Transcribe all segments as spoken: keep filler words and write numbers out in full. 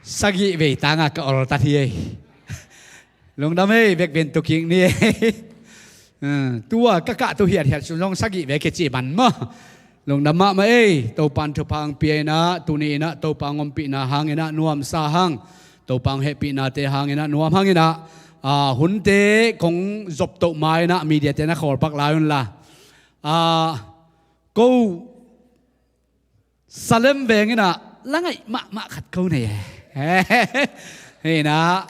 Sagih vei tanga ka oltat hi ei. Lungdam ei, bek ben tukik ni ei. Tua ka kah tu hiathiat sun zong sagih vei keci man maw. Lungdam mahmah ei. Topan thupha hong pia inah, tuni inah Topa hong ompihna hang inah nuamsa hang, Topa hong hehpihnate hang inah nuam hang inah, hunte kong zoptoh ma inah mediate na khawlpak lai unla, ko Salem veng inah la ngaih mahmah khat ko nei e. Hei inah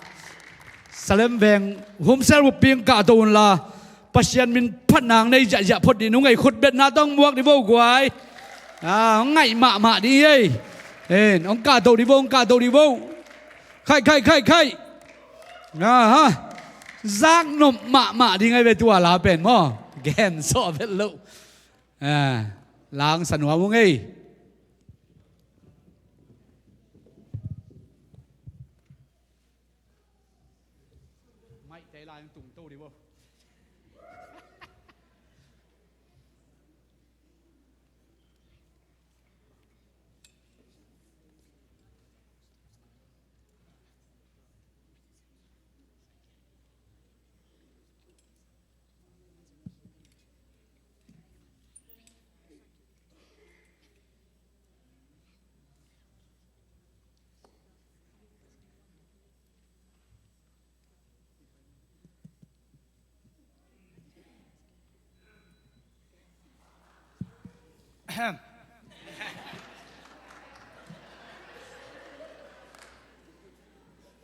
Salem veng Home Cell buppi hong kahto unla, Pasian min phatna hong nei ziahziah phot dih, nungei khutbetna tawh hong muak dih vo guai. Hong ngaih mahmah dih ei. Hong kahto dih vo, hong kahto dih vo. Khai khai khai khai. Zak nop mahmah dih ngai ve tua la pen maw. Gen sawh vet loh. Lang sa nuam ung ei. Maihte lai ang tung to dih bo.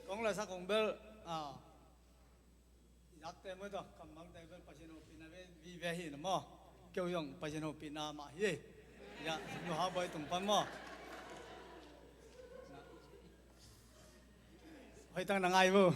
Kong la sa kong bel. Zakte maw, tua kammalte bel Pasian hopihna vive hi na maw. Keu zong Pasian hopihna mah hi. Ya, nu ha boi tung pan maw. Hoih tang na ngai vo.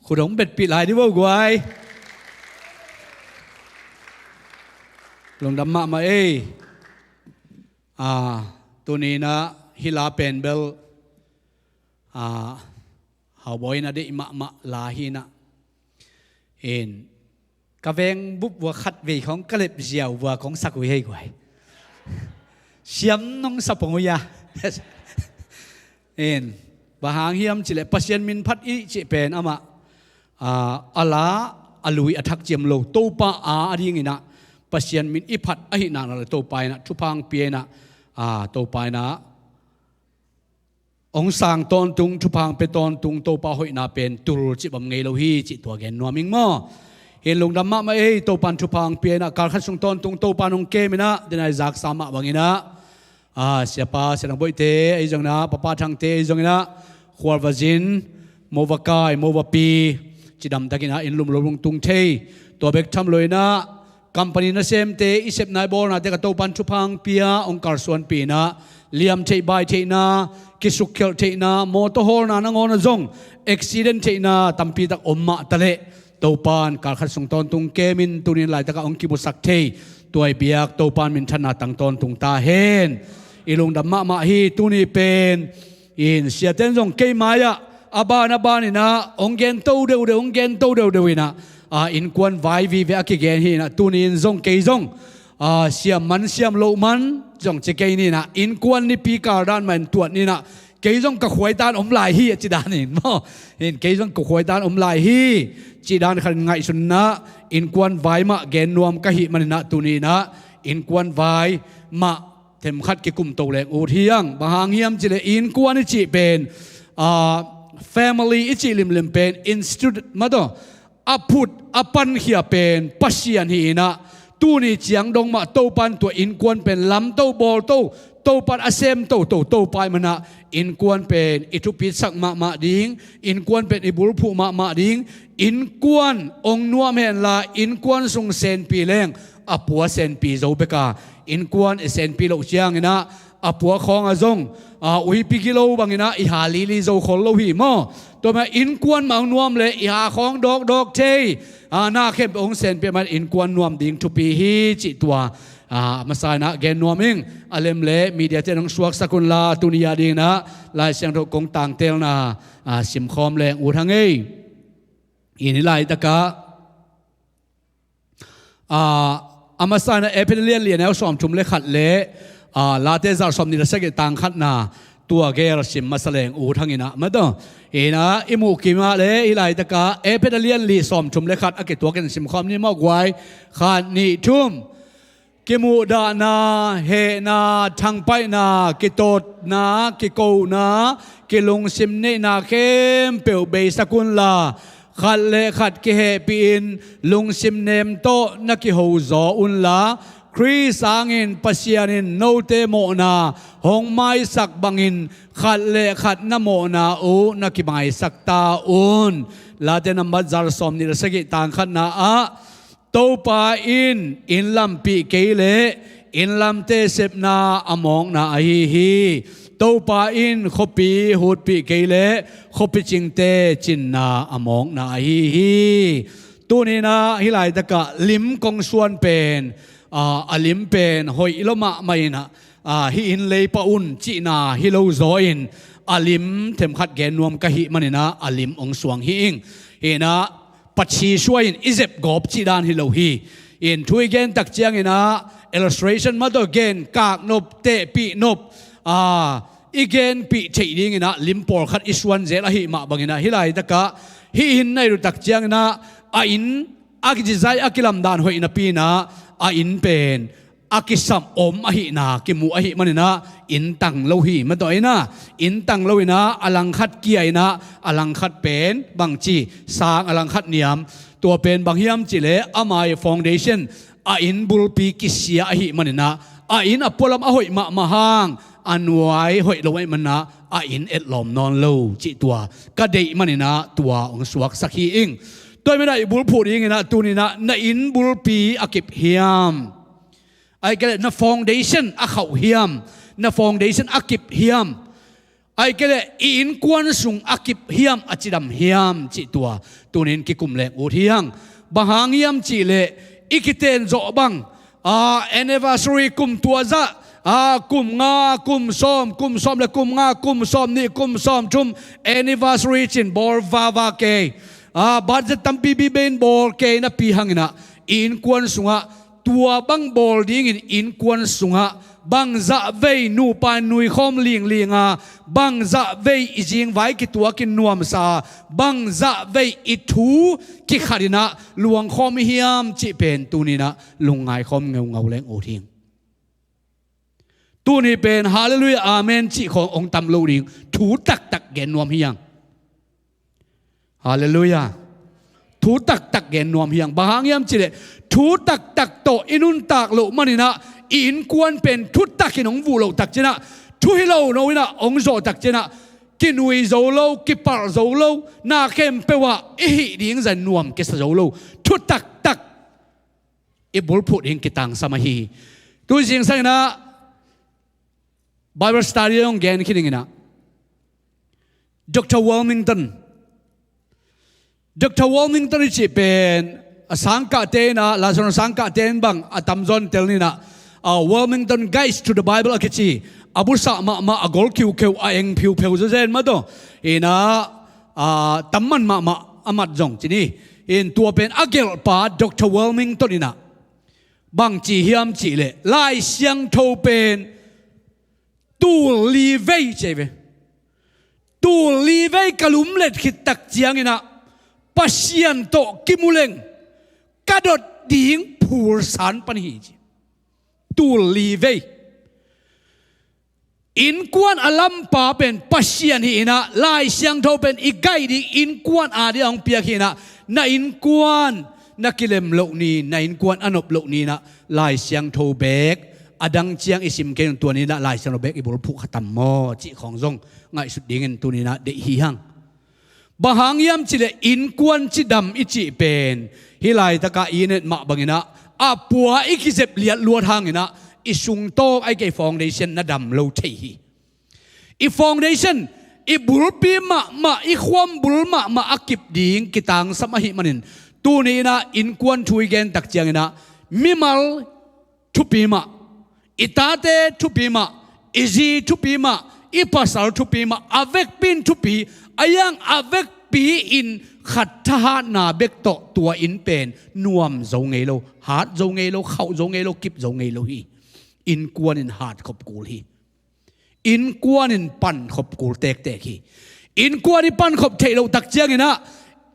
Khut hong betpih lai dih vo guai. Lungdam mahmah ei. Ah, tuni in ah hih la pen bel, ah, Haubawi in a deih mahmah la hi in ah. In ka veng bup vua khat vei khawng ka lep ziau vua kong sak uh hi hei guai. Siam nong sa pong uh ia. In bang hang hiam cih leh Pasian min phat i cih pen amah, ah, a la a lui a thak ciam lo, Topa a a ding in ah Pasian min i phat ahih nak leh Topa in ah thupha hong pia in ah, ah, Topa in ah hong sang tawntung, thupha hong pia tawntung, Topa hoihna pen tul cih bang ngei lo hi cih tua gen nuam ing maw. Hi in lungdam mahmah ei, Topa in thupha hong pia in ah kal khat sung tawntung Topa in hong kem in ah, den a i zaksa mah bang in ah, ah, Siapa Sia Thang Boihte ahi zong in ah, Papa Thangte ahi zong in ah, khual va zin, mo va kai, mo va pi, cidamtak in ah inn lum lo lungtung thei, tua bek tham lo in ah, company nasemte i sepna i bawlnate ka Topa in thupha hong pia, hong kalsuanpih in ah, liam theih bai theihna, kisukkhelh theihna, mawtaw hawlna nangawn ah zong accident theihna tampi tak om mah ta leh, Topa in kal khat sung tawntung kem in tuni in laitak ah hong kimusak thei, tua i biak Topa in minthanna tang tawntung ta hen. I lungdam mahmah hi. Tuni pen in siate in zong kei mai ah a ban a ban in ah hong gen to deuhdeuh, hong gen to deuhdeuh in ah, ah, innkuan vai vive a kigen hi in ah, tuni in zong kei zong, ah, siam man siam loh man zong ci kei ni in ah, innkuan nipi kal dan mah in tuat ni in ah, kei zong ka khuaitan om lai hi a ci dan in maw. In kei zong ka khuaitan om lai hi cih dan khat in ngaihsun in ah, innkuan vai mah gen nuam ka hih man in ah, tuni in ah innkuan vai mah themkhat kikum to leng ut hi ing. Bang hang hiam cih leh innkuan i cih pen, ah, family i cih limlim pen institute mah tawh a phut a pankhia pen Pasian hi in ah, tuni ciang dong mah Topa in tua innkuan pen lamto bawlto, Topa in a sem toto, Topa ahih man ah innkuan pen i thupitsak mahmah ding, innkuan pen i bulphuh mahmah ding, innkuan hong nuam hen la, innkuan sung senpi leng a pua senpi zo bek a, innkuan i senpi loh ciang in ah, a pua khawng ah zong, ah, uipi gilo bang in ah i ha lili zo khol lo hi maw. Tua mah innkuan mah hong nuam leh i ha khawng dawkdawk thei, ah, na khempeuh hong senpi mah innkuan nuam ding thupi hi cih tua, ah, a masa in ah gen nuam ing. A lem leh media te in hong suaksak un la, tuni a ding in ah Lai Siangtho kong tangtelna, ah, simkhawm leng ut hang ei. In hih laitak ah, ah, a masa in ah Efesa lian li a neu sawmthum le khat le, ah, Late zar sawmnih le sagih tang khatna tua gel sim masa leng ut hang in ah, mah tawh. In ah i muh kim ah leh hih laitak ah Efesa lian li sawmthum le khat a kituak in simkhawm ni maw guai. Khat, nih, thum. Kimuhdahna, hehna, thangpaihna, kitotna, kikona, kilungsim neihna khempeuh beisak un la, khat le khat kihehpih in lungsim nem tawh na kihozaw un la, Khrist hangin Pasian in note mawhna hong maisak bangin khat le khat na mawhna uh na kimaisak ta un. Late nambat zar sawmnih le sagih tang khatna ah, Topa in inn lampih kei leh inn lamte sepna a mawkna ahi hi. Topa in khuapi hutpih kei leh khuapi cingte cinna a mawkna ahi hi. Tuni in ah hih laitak ah lim kong suan pen, ah, a lim pen hoih lua mahmah in ah, ah, hih inn lei pah un cihna hi lo zaw in, a lim themkhat gen nuam ka hih man in ah a lim hong suang hi ing. Hi in ah, pachi suai in i zep gawp cih dan hi lo hi. In thu i gen tak ciang in ah illustration mah tawh gen, kak nop, tehpih nop, ah, i genpih theih ding in ah lim pawlkhat i suan zel ahih mah bang in ah hih laitak ah hih inn na it uh tak ciang in ah a inn a kidesign a kilamdan hoih napi in ah a inn pen a kisam om ahihna kimu ahih man in ah inn tang lo hi, mah tawh in ah inn tang lo in ah a langkhat kia in ah a langkhat pen bangci sang, a langkhat niam, tua pen bang hiam cih leh ama ii foundation, a inn bulpi kisia ahih man in ah a inn a pualam a hoih mahmah hang a nuai hoih lo ahih man in ah a inn etlawm nawn lo cih tua ka deih man in ah tua hong suaksak hi ing. Tua ahih man in ah i bulphuh ding in ah tuni in ah na inn bulpi a kip hiam? Ahih kei leh na foundation a khauh hiam? Na foundation a kip hiam? Ahih kei leh i innkuan sung a kip hiam, a cidam hiam cih tua tunin kikum leng ut hi hang. Bang hang hiam cih leh i kiten zawh bang, a, anniversary kum tua zah, a, kum nga, kum sawm, kum sawm le kum nga, kum sawm nih, kum sawm thum, anniversary cin bawl vava kei. A, budget tampi bibe in bawl kei napi hangin ah i innkuan sungah tua bang bawl dingin innkuan sungah bangzah vei nupa in nuikhawm lingling a, bangzah vei i zingvai kituakin nuamsa a, bangzah vei i thu kikhatin ah luangkhawm i hiam cih pen tunin ah lungngaikhawm ngeungau leng ut hing. Tuni pen halleluiah, amen cih khawng hong tam lo ding, thu taktak gen nuam hi hang. Halleluiah. Thu taktak gen nuam hi hang. Bang hang hiam cih leh thu taktak tawh i nuntak loh manin ah i innkuan pen thutak in hong vuh loh tak ciangin ah, thu hi lo no in ah hong zawh tak ciangin ah, kinui zo lo, kipalh zo lo, na khempeuh ah i hih ding zah nuam kisa zo lo, thu taktak i bulphuh ding kitangsam ahi hi. Tu zingsang in ah Bible study hong gen khin ing in ah, Doctor Wilmington, Doctor Wilmington i cih pen a sangkahte in ah, Laisiangtho sangkahte in bang a tamzaw in tel ni in ah, a, Wilmington Guides to the Bible a kici, a busah mahmah, a gol khiukheu, a eng phiupheu zawzen mah tawh in ah, a, tam man mahmah a mat zong ci ni. In tua pen a gelhpa Doctor Wilmington in ah bang ci hiam cih leh, Lai Siangtho pen tul li vei ci ve. Tul li vei ka lumlet khit tak ciangin ah Pasian tawh kimu leng ka dot ding phulsan pan hi ci. Tul li vei. Innkuan a lampa pen Pasian hi in ah, Lai Siangtho pen i guide ding, innkuan a ding a hong piak hi in ah, na innkuan na kilem loh ni, na innkuan a nop loh ni in ah, Lai Siangtho beek a dang ciang i sim kei un, tua ni in ah Lai Siangtho beek i bulphuh kha tam maw cih khawng zong ngaihsut dingin tuni in ah deih hi hang. Bang hang hiam cih leh innkuan cidam i cih pen hih laitakah i et mah bangin ah, a pua i kizep liatluat hangin ah i sungtawng, ahih kei leh foundation na dam lo thei hi. I foundation, i bulpi mahmah, i khuambul mahmah a kip ding kitangsam ahih manin, tuni in ah innkuan thu i gen tak ciangin ah mimal thupi mah, i tate thupi mah, i zi thupi mah, i pasal thupi mah, a vekpi in thupi, a hiang a vekpi in khat thahatna bek tawh tua inn pen nuam zo ngei lo, hat zo ngei lo, khauh zo ngei lo, kip zo ngei lo hi. Innkuan in hat khop kul hi. Innkuan in pan khop kul tektek hi. Innkuan i pan khop theih loh tak ciangin ah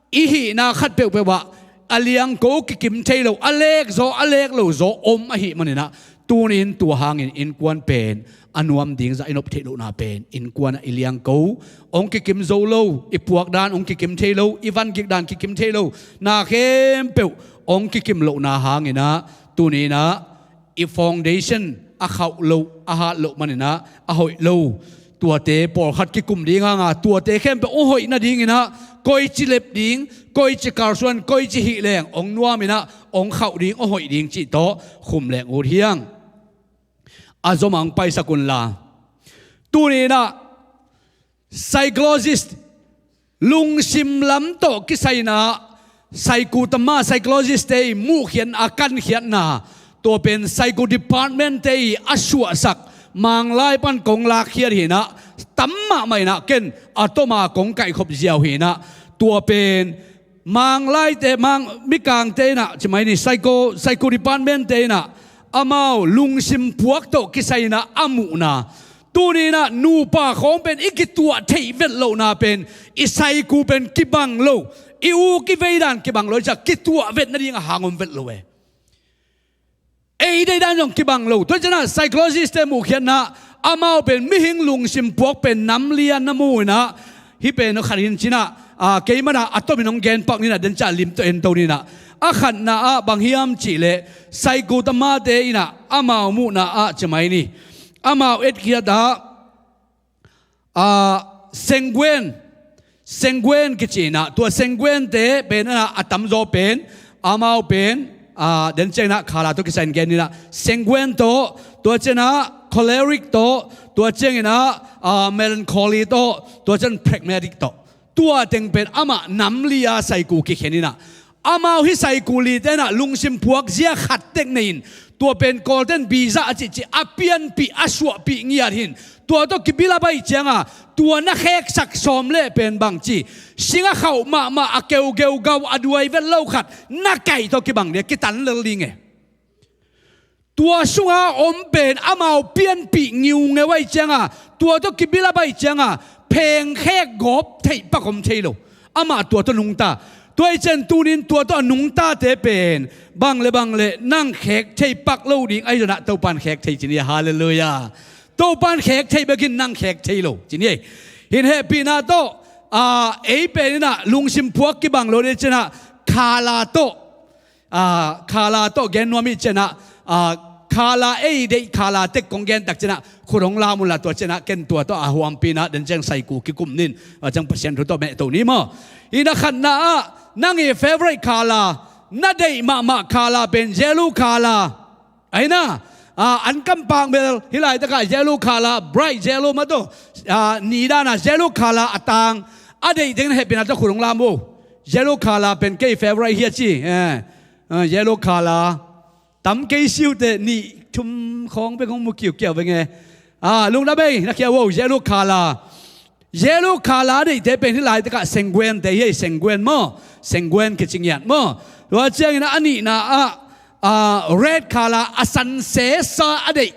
i hihna khat peuhpeuh ah a liangko kikim thei lo, a lek zaw, a lek lo zaw om ahih manin ah, tuni in tua hangin innkuan pen a nuam ding zah i nop theih lohna pen, innkuan ah i liangko hong kikim zo lo, i puak dan hong kikim thei lo, i van gik dan kikim thei lo, na khempeuh hong kikim lohna hangin ah, tuni in ah i foundation a khauh loh, a hat loh manin ah a hoih lo. Tuate pawlkhat kikum ding hang a, tuate khempeuh hong hoih nadingin ah koici lep ding, koici kalsuan, koici hih leng hong nuam in ah hong khauh ding, hong hoih ding cih tawh khum leng ut hi hang. A zom a hong paisak un la. Tuni in ah psychologist, lungsim lam tawh kisai in ah, psycho, tama psychologist te i muhkhiatna, a kankhiatna, tua pen psycho department te i a suahsak, Manglai pan kong lakkhiat hi in ah, tam mahmah in ah, ken a tawm a kong kaihkhop ziau hi in ah, tua pen Manglaite, Mang, Mikangte in ah, ci mai ni, psycho, psycho department te in ah, amau lungsim puak tawh kisai in ah a muhna. Tuni in ah nupa khawng pen i kituah theih vet lohna pen, i psycho pen kibang lo, i uk i vei dan kibang lo, i ciah kituah vet nading a hang om vet lo e. Ei deih dan zong kibang lo. Tua ciangin ah psychologist te muhkhiatna, amau pen mihing lungsim puak pen nam lian na mu in ah, hih pen khat hi in ci in ah, a, keimah in ah a tomin hong gen pak ni in ah, den ciah lim tawh en to ni in ah. A khatna ah bang hiam cih leh, psycho tamate in ah amau muhna ah ci mai ni, amau etkhiat ah, a, sanguine, sanguine kici in ah, tua sanguine te pen in ah a tamzaw pen, amau pen, a, den ciang in ah khala tawh kisai in gen ni in ah, sanguine tawh, tua ciang in ah choleric tawh, tua ciangin ah, ah, melancholy tawh, tua ciang phlegmatic tawh. Tua teng pen amah nam li-a saiku kikhen in ah, amau hih saiku lite in ah lungsim puakzia khat tek nei in, tua pen Kawlten biza a cihcih a pianpih a suahpih ngiat hi in, tua tawh kibilap ahih ciangin tua na kheksak sawm leh pen bangci, sing a khauh mahmah a keugeu gau a duai vet lo khat na kaih tawh kibang ding a, kitan lel ding e. Tua sunga om pen amau pianpih ngiungeu ahih ciangin, tua tawh kibilap ahih ciangin, phengkhek gawp theih pak om thei lo. Amah tua tawh nungta. Tua ahih ciang tunin tua tawh a nungtate pen bang le bang le nang khek thei pak lo ding ahi zongin ah Topan khek thei ci ni. Halleluiah. Topan khek thei bekin nang khek thei lo ci ni. Hin hehpihna tawh, ah, ei pen in ah lungsim puak kibang lo ding ciangin ah khala tawh, ah, khala tawh gen nuam ih ciangin ah, ah, khala ei deih khala tek kong gen tak ciangin ah khut hong lam un la, tua ciangin ah ken tua tawh a huampi in ah den ciang saiku kikum ni in, a ciang Pasian thu tawh mehto ni maw. Hi na khatna ah nang ii favorite khala, na deih mahmah khala pen yellow khala. Ahi na, ah, an kam pak bel hih laitakah yellow khala, bright yellow mah tawh, ah, ni dan a yellow khala a tang. A deih teng na hehpihna tawh khut hong lam un. Yellow khala pen kei favorite hi a ci. Eh, ah, yellow khala. Tam kei siute nih thum khawng bek hong mu kiukiau veng e. Ah, lungdam ei, na khia un, yellow khala. Yellow khala a deihte pen hih laitakah sanguine te hi, sanguine maw? Sanguine kici ngiat maw? Tua ciangin a nihna ah, ah, red khala, a san sesa a deih,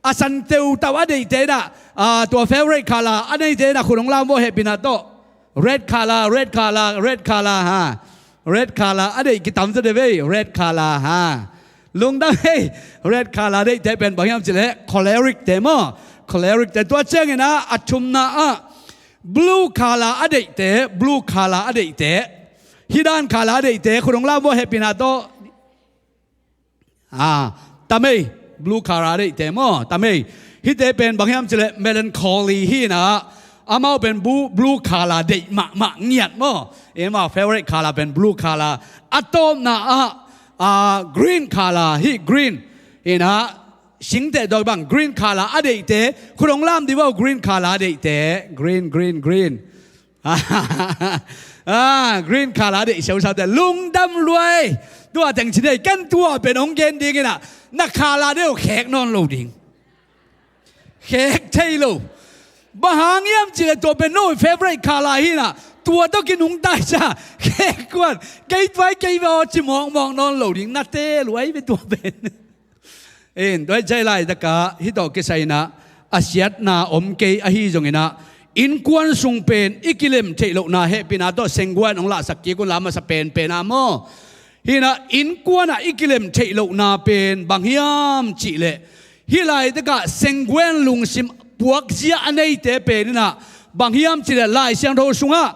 a san teutau a deihte in ah, ah, tua favorite khala a neite in ah khut hong lam un hehpihna tawh. Red khala, red khala, red khala, ha. Red khala a deih kitam zaw de vei, red khala, ha. Lungdam ei, red khala a deihte pen bang hiam cih leh choleric te maw? Choleric te. Tua ciangin ah a thumna ah blue khala a deihte, blue khala a deihte. Hih dan khala a deihte khut hong lam un hehpihna tawh. Ah, tam ei, blue khala a deihte maw, tam ei. Hihte pen bang hiam cih leh melancholy hi in ah, amau pen bu-, blue khala deih mahmah ngiat maw. Amau favorite khala pen blue khala. A tawpna ah, ah, green khala, hih green. Hi in ah, singteh dawi bang green khala a deihte, khut hong lam dih un, green khala a deihte, green, green, green. Ah, green khala a deih siausaute lungdam lua ei. Tua teng ci ni ei, ken tua pen hong gen ding in ah, na khala deih uh khek nawn lo ding. Khek thei lo. Bang hang hiam cih leh tua pen no favorite khala hi in ah, tua tawh kinungta ei cia. Khek kuan, kei tuai kei ve aw ci mawkmawk nawn lo ding, na te lua ei ve tua pen. In, tua hi ciang hih laitakah hih tawh kisai in ah, a siatna om kei ahi zongin ah, innkuan sung pen i kilem theih lohna hehpihna tawh sanguine hong lahsak kik un la, a masa penpen ah maw. Hi in ah innkuan ah i kilem theih lohna pen bang hiam cih leh, hih laitakah sanguine lungsim puakzia a neite pen in ah bang hiam cih leh Lai Siangtho sungah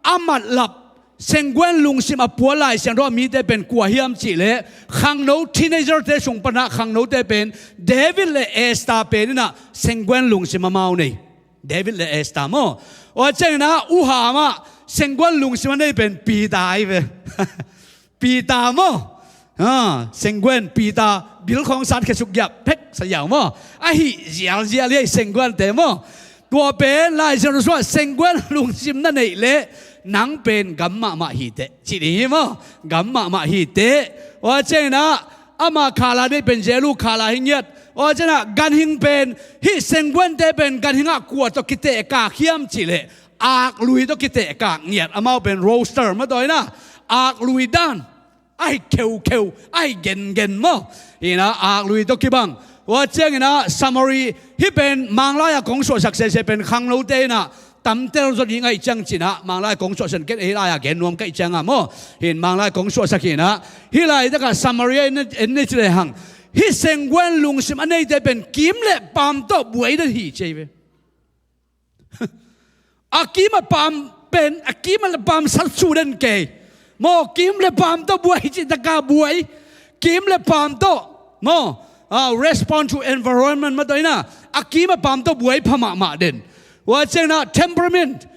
a matlap, sanguine lungsim a puak Lai Siangtho a mite pen kua hiam cih leh, khangno teenager-te sung pan ah khangnote pen David le Esther pen in ah sanguine lungsim amau nei. David le Esther maw. Tua ciangin ah u Ham ah sanguine lungsim a nei pen Peter ahi ve. Peter maw. Ah, sanguine Peter, bil khawng sat khesuk giah phek sa ziau maw. Ahi zialzial hi ei sanguine-te maw. Tua pen Lai Siangtho sungah sanguine lungsim na neih leh nang pen gam mahmah hi teh. Cih ding hi maw. Gam mahmah hi teh. Tua ciangin ah ama khala deih pen yellow khala hi ngiat. Tua ciangin ah ganhing pen, hih sanguine-te pen ganhing ah kua tawh kitehkak hiam cih leh, aklui tawh kitehkak ngiat. Amau pen roaster mah tawh hi in ah, aklui dan. Ahi kheukheu, ahi gengen maw. Hi in ah aklui tawh kibang. Tua ciangin ah summary, hih pen Manglai ah kong suahsak sese pen khangnote in ah tamtel zaw ding ahih ciang ci in ah, Manglai kong suahsak ken ei lai ah gen nuam ka hih ciangin maw. Hi in Manglai kong suahsak hi in ah, hih laitakah summary ah en ni ci lehang, hih sanguine lungsim a neite pen kiim le paam tawh buai den hi ci ei ve. A kiim a paam pen, a kiim le paam sat su den kei. Maw, kiim le paam tawh buai cih takah buai. Kiim le paam tawh, maw, ah, respond to environment mah tawh hi in ah, a kiim a paam tawh buai pha mahmah den. Tua ciangin ah temperament.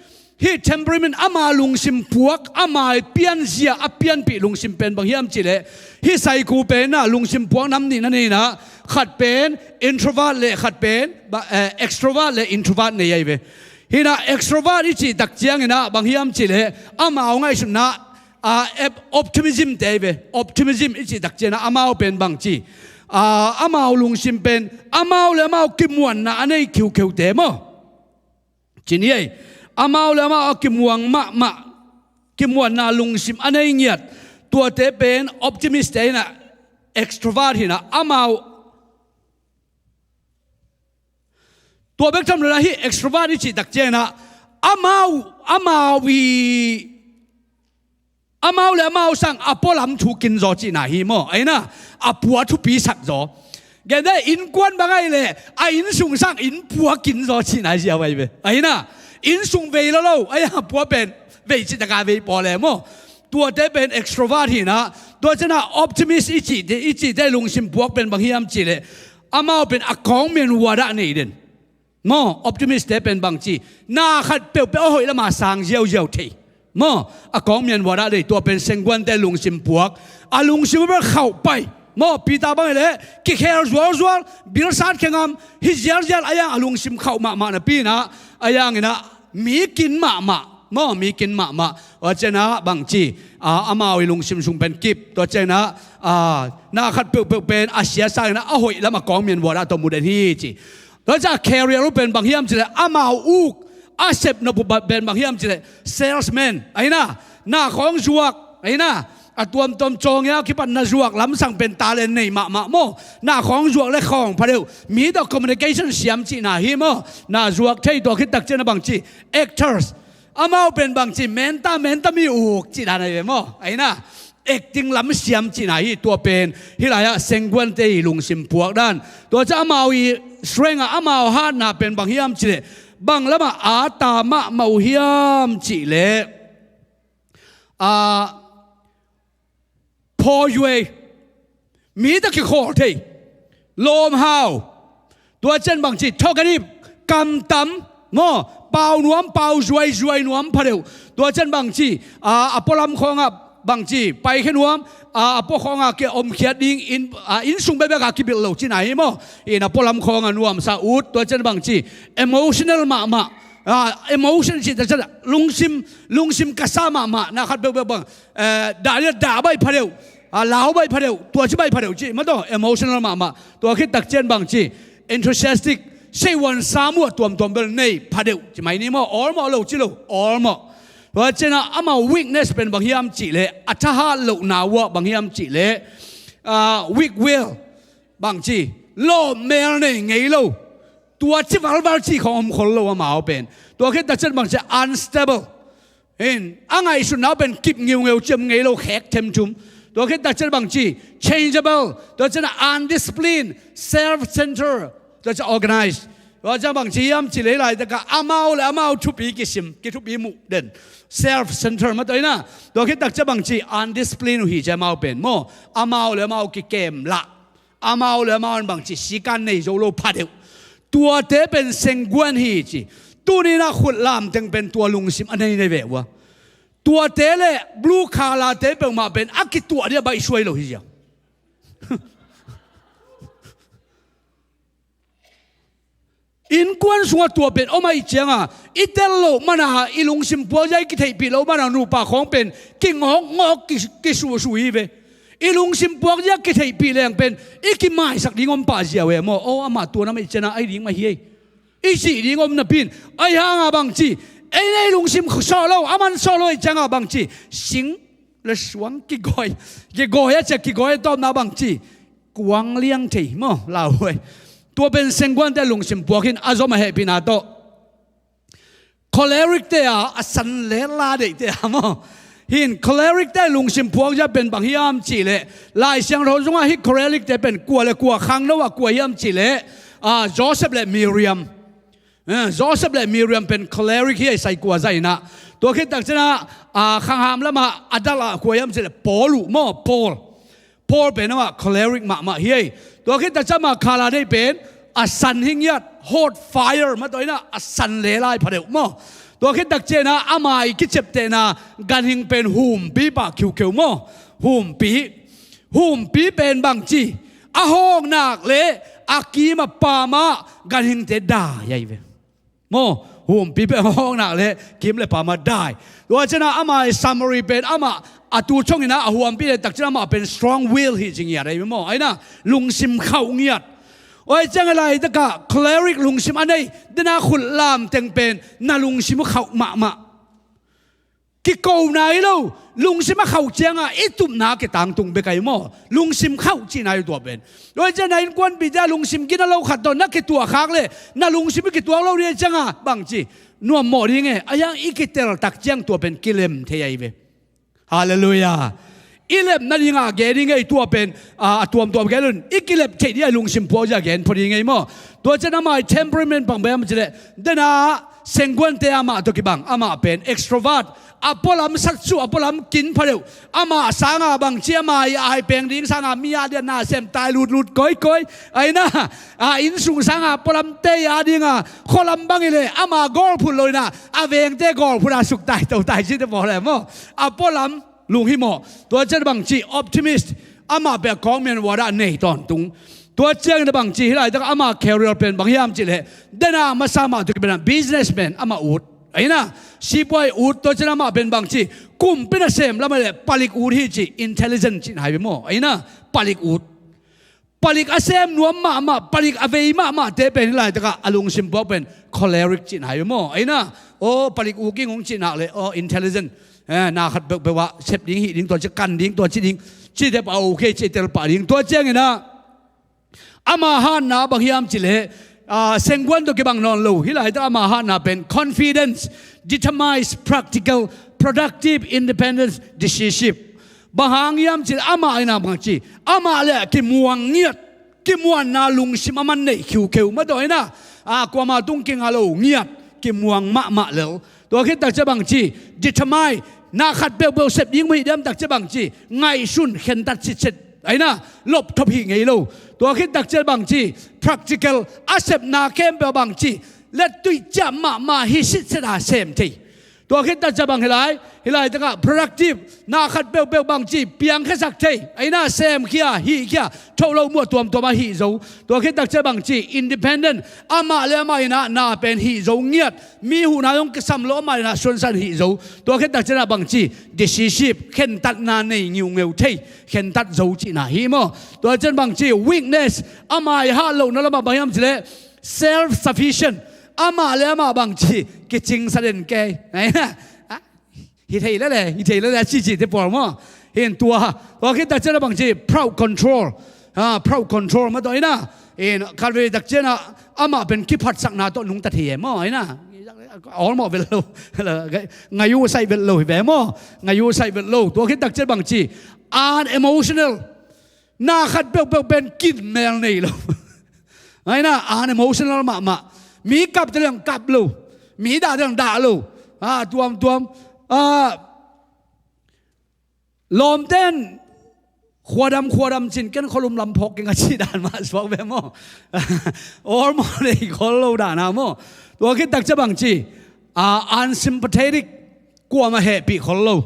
Hih temperament, ama lungsim puak, ama pianzia a pianpih lungsim pen bang hiam cihleh, hih psycho pen ah lungsim puak nam nih na nei inah, khat pen introvert le khat pen ba- eh, extrovert le introvert nei ahi ve. Hinah extrovert i cih tak cianginah bang hiam cihleh, amau ngaihsutna ah, ep- optimism te ahi ve. Optimism i cih tak cianginah amau pen bang ci, ah, amau lungsim pen amau le amau kimuanna a nei khiukheu te maw? Ci ni ei. Amau le amau a kimuang mahmah, kimuanna lungsim a nei ngiat, tuate pen optimist te hinah, extrovert hinah, amau. Tua bek tham lo inah hih extrovert i cih tak cianginah amau, amau i, amau le amau sang a pualam thu kin zaw cihna hi maw? Ahi inah a pua thupi sak zaw. Gende innkuan bang ahi leh a innsung sang inn pua kin zaw cihna hi ziau ahi ve. Ahi inah innsung vei lo lo, ahi a pua pen vei cih taka vei paw le maw? Tuate pen extrovert hinah, tua cianah optimist i cihte, i cihte lungsim puak pen bang hiam cihleh, amau pen a kawng mian wadah nei den. Maw, optimist te pen bang ci, na khat peuhpeuh a hoih lama sang ziauziau thei. Maw, a kawng mian wadah nei, tua pen sengguante lungsim puak. A lungsim a bel khauh pai. Maw, Peter bang hileh kikhel zualzual, bilsat khengam, hi zialzial, a yang a lungsim khauh mahmah napi inah, a yanginah mi kin mahmah. Maw, mi kin mahmah. Tua cianah bang ci, ah, amau i lungsim sung pen kip. Tua cianah, ah, na khat peuhpeuh pen a sia sanginah a hoih lam a kawng mian wadah tawh mu den hi ci. Tua ciah career uh pen bang hiam cihleh, amau uk a sep nop uh pen bang hiam cihleh, salesman. Ahi inah, na khawng zuak, ahi inah, a tuamtuam cawng ia kipat na zuak lamsang pen talent nei mahmah maw? Na khawng zuak le khawng pha deuh, mi tawh communication siam cihna hi maw? Na zuak thei. Tua khit tak cianah bang ci, actors. Amau pen bang ci, menta, menta mi uk cih dan ahi ve maw? Ahi inah acting lam siam cihna hi. Tua pen hih lai-ah sengguante i lungsim puak dan. Tua ciah amau i strength ah amau hatna pen bang hiam cihleh, bang lamah a ta mahmah uh hiam cihleh, ah, phaw zuai, mi tawh kikhawl thei, lawmhau. Tua cian bang ci, talkative, kamtam, maw, pau nuam, pau zuai, zuai nuam pha deuh. Tua cian bang ci, a, a pualam khawngah bang ci, paikhia nuam, a, a pua khawngah kia omkhiat ding, inn, a, innsung bekbek a kibilh lo cihna hi maw? Inn a pualam khawngah nuamsa ut. Tua cian bang ci, emotional mahmah. A, emotion cih tak cian lungsim, lungsim kasa mahmah, na khat bekbek bang, eh, dah liat dah baih pha deuh, a, lau baih pha deuh, tua ci baih pha deuh cih mah tawh, emotional mahmah. Tua khit tak cian bang ci, enthusiastic, seihuan sam uh a tuamtuam bel nei pha deuh cih mai ni maw? Awlmawh lo ci lo, awlmawh. Tua cianah amau weakness pen bang hiam cihleh, a thahat lohna uh ah bang hiam cihleh, ah, weak will, bang ci, lawpmel nei ngei lo. Tua ci valval cih khawng om khol lo amau pen. Tua khit tak cian bang ci, unstable. Hin, a ngaihsutna pen kip ngeungeu, ciam ngei lo, khek themthum. Tua khit tak cian bang ci, changeable. Tua cian undisciplined, self-centered. Tua cian organized. Tua cian bang ci hiam cihleh, laitakah amau le amau thupi kisim, kithupi muh den. Self-centered mah tawh inah. Tua khit tak cian bang ci, undisciplined uh hi ci amau pen maw? Amau le amau kikem lah. Amau le amau in bang ci, sikan nei zo lo pha deuh. Tuate pen sengguan hi ci. Tuni inah khut lam teng pen tua lungsim a nei nei ve uh a. Tuate le blue collar te peuhmah pen a kituah dia baih suai lo hi ziau. Innkuan sungah tua pen om ahih cianga, i tel loh mana i lungsim puak zia i kitheihpih loh mana nupa khawng pen kingawkngawk ki, kisuhsuh hi ve. I lungsim puak zia kitheihpih leng pen i kimaisak ding om pah ziau e maw? Aw, amah tua nam ahih cianga ahi ding mah hi ei, i cih ding om napi in, ahi hanga bang ci, ei nei lungsim sawh lo, aman sawh lo ahih cianga bang ci, sing le suang kigawi, kigawi a ciah kigawi a tawpna bang ci, kuang liang thei maw, lauhuai. Tua pen sengguante lungsim puak hin a zom a hehpihna tawh. Choleric te a, a san le la deihte a maw? Hin choleric te lungsim puak zia pen bang hiam cihleh, Lai Siangtho sungah hih choleric te pen kua le kua, khangno ah kua hiam cihleh, a, Joseph le Miriam. Eh, Joseph le Miriam pen choleric hi a, i sai kua zainah. Tua khit tak cianah, a, khangham lamah adult ah kua hiam cihleh Paul uh maw, Paul. Paul pen amah choleric mahmah hi ei. Tua khit tak ciang amah khala deih pen a san hi ngiat, hot fire mah tawh inah a san le lai pha deuh maw? Tua khit takcianah ama i kiciaptehna ganhing pen humpi pah khiukheu maw? Humpi. Humpi pen bangci, a hawknak le a kim a pamah ganhingte dai ahi ve. Maw, humpi pen a hawknak le kim le pamah dai. Tua cianah ama i summary pen amah a tu chonginah a huampi le takcianah amah pen strong will hi ci ngiat ahi ve maw? Aina lungsim khauh ngiat. Oi ciang a laitakah choleric lungsim a nei dena khut lamteng pen na lungsim khauh mahmah. Kikona hi lo, lungsim a khauh ciangah i tupna kitangtung bek ahi maw? Lungsim khauh cihna hi tua pen. Oi ciang na innkuanpihte a lungsim gina lo khat tawh na kituahkhak le na lungsim i kituak lo dih ciangah bangci nuammawh ding e, a hiang i kiteltak ciang tua pen kilem thei ahi ve. Halleluiah. I lep nadingah gen ding ei tua pen a tuamtuam gen un. I kilep theih dih a lungsim puak zia gen pho ding ei maw? Tua cian amah i temperament pang bem cileh dena sengguante amah tawh kibang amah pen extrovert. A pualam satsuh a pualam kin phadeuh. Amah sanga bangci ama i ai peng ding sanga mi a dian na sem tai lutlut koikoi. Aina a innsung sanga pualam tei a dinga khualam bang i le ama gawlphut lo ina a vengte gawlphut a suk tai to tai cite pawl e maw? A pualam lunghimawh. Tua cian bangci optimist. Amah pia kawngmian uada nei tawntung. Tua ciangin bangci hi laitak ama career pen bang hiam cileh dena masa mah tu kibena businessman amah ut. Aina sipuai ut. Tua cian amah pen bangci kumpi nasem lamah le palik ut hi ci intelligent cihna hi maw? Aina palik ut. Palik a sem nuam mahmah palik a vei mahmahte pen hi laitakah a lungsim puak pen choleric cihna hi maw? Aina aw palik uking hong cihnak le aw intelligent. Na khat peuhpeuh ah sep ding hih ding tua ci kan ding tua ci ding cite pah a okay cite pah ding tua cianginah ama hatna bang hiam cileh sengguan tawh kibang nawn lo hi laitak ama hatna pen confidence determines practical productive independence decisive. Bang hang hiam cileh amah ina bangci amah le kimuang ngiat. Kimuanna lungsim a man neih khiukheu mah tawh ina a kuama tung kinga lo ngiat kimuang mahmah lel. Tua khit takcia bangci determine na khat peuhpeuh sep ding muhih diam takcia bangci ngaihsun khentat sitset aina lopthop hih ngei lo. Tua khit takcia bangci practical a sepna khempeuh bangci lettuih ciah mahmah hi sitset a sem thei. Tua khit takcia bang hi lai hi laitakah productive na khat peuhpeuh bangci piangkhiasak thei aina semkhia hihkhia thoh lo muah tuamtuam a hih zo. Tua khit takcia bangci independent amah le amah inah na pen hih zo ngiat. Mi huhna zong kisam lo amah inah suansan hih zo. Tua khit takcianah bangci decisive khentatna nei ngiungeu thei khentat zo cihna hi maw? Tua cian bangci weakness amah i hah lohna lamah bang hiam cileh self sufficient. Amah le amah bangci kicingsa den kei hi thei lele hi thei lele a cicite pawl maw? Hin tua tua khit takcianah bangci proud control. Proud control mah tawh ina in khatvei takcianah amah pen kiphatsakna tawh nungta thei e maw? Ina awlmawh vel lo. Ngayu saih vel lo hi ve maw? Ngayu saih vel lo. Tua khit takcian bangci unemotional. Na khat peuhpeuh pen kinmel nei lo. Aina unemotional mahmah. Mi kap teliang kap lo. Mi dah teliang dah lo. Tuamtuam lawmten khuadam khuadam cin ken khualum lam phawk keng a cih dan mah suak ve maw? Awlmawh nei khol lo dahna maw? Tua khit takcia bangci unsympathetic. Kuamah hehpih khol lo.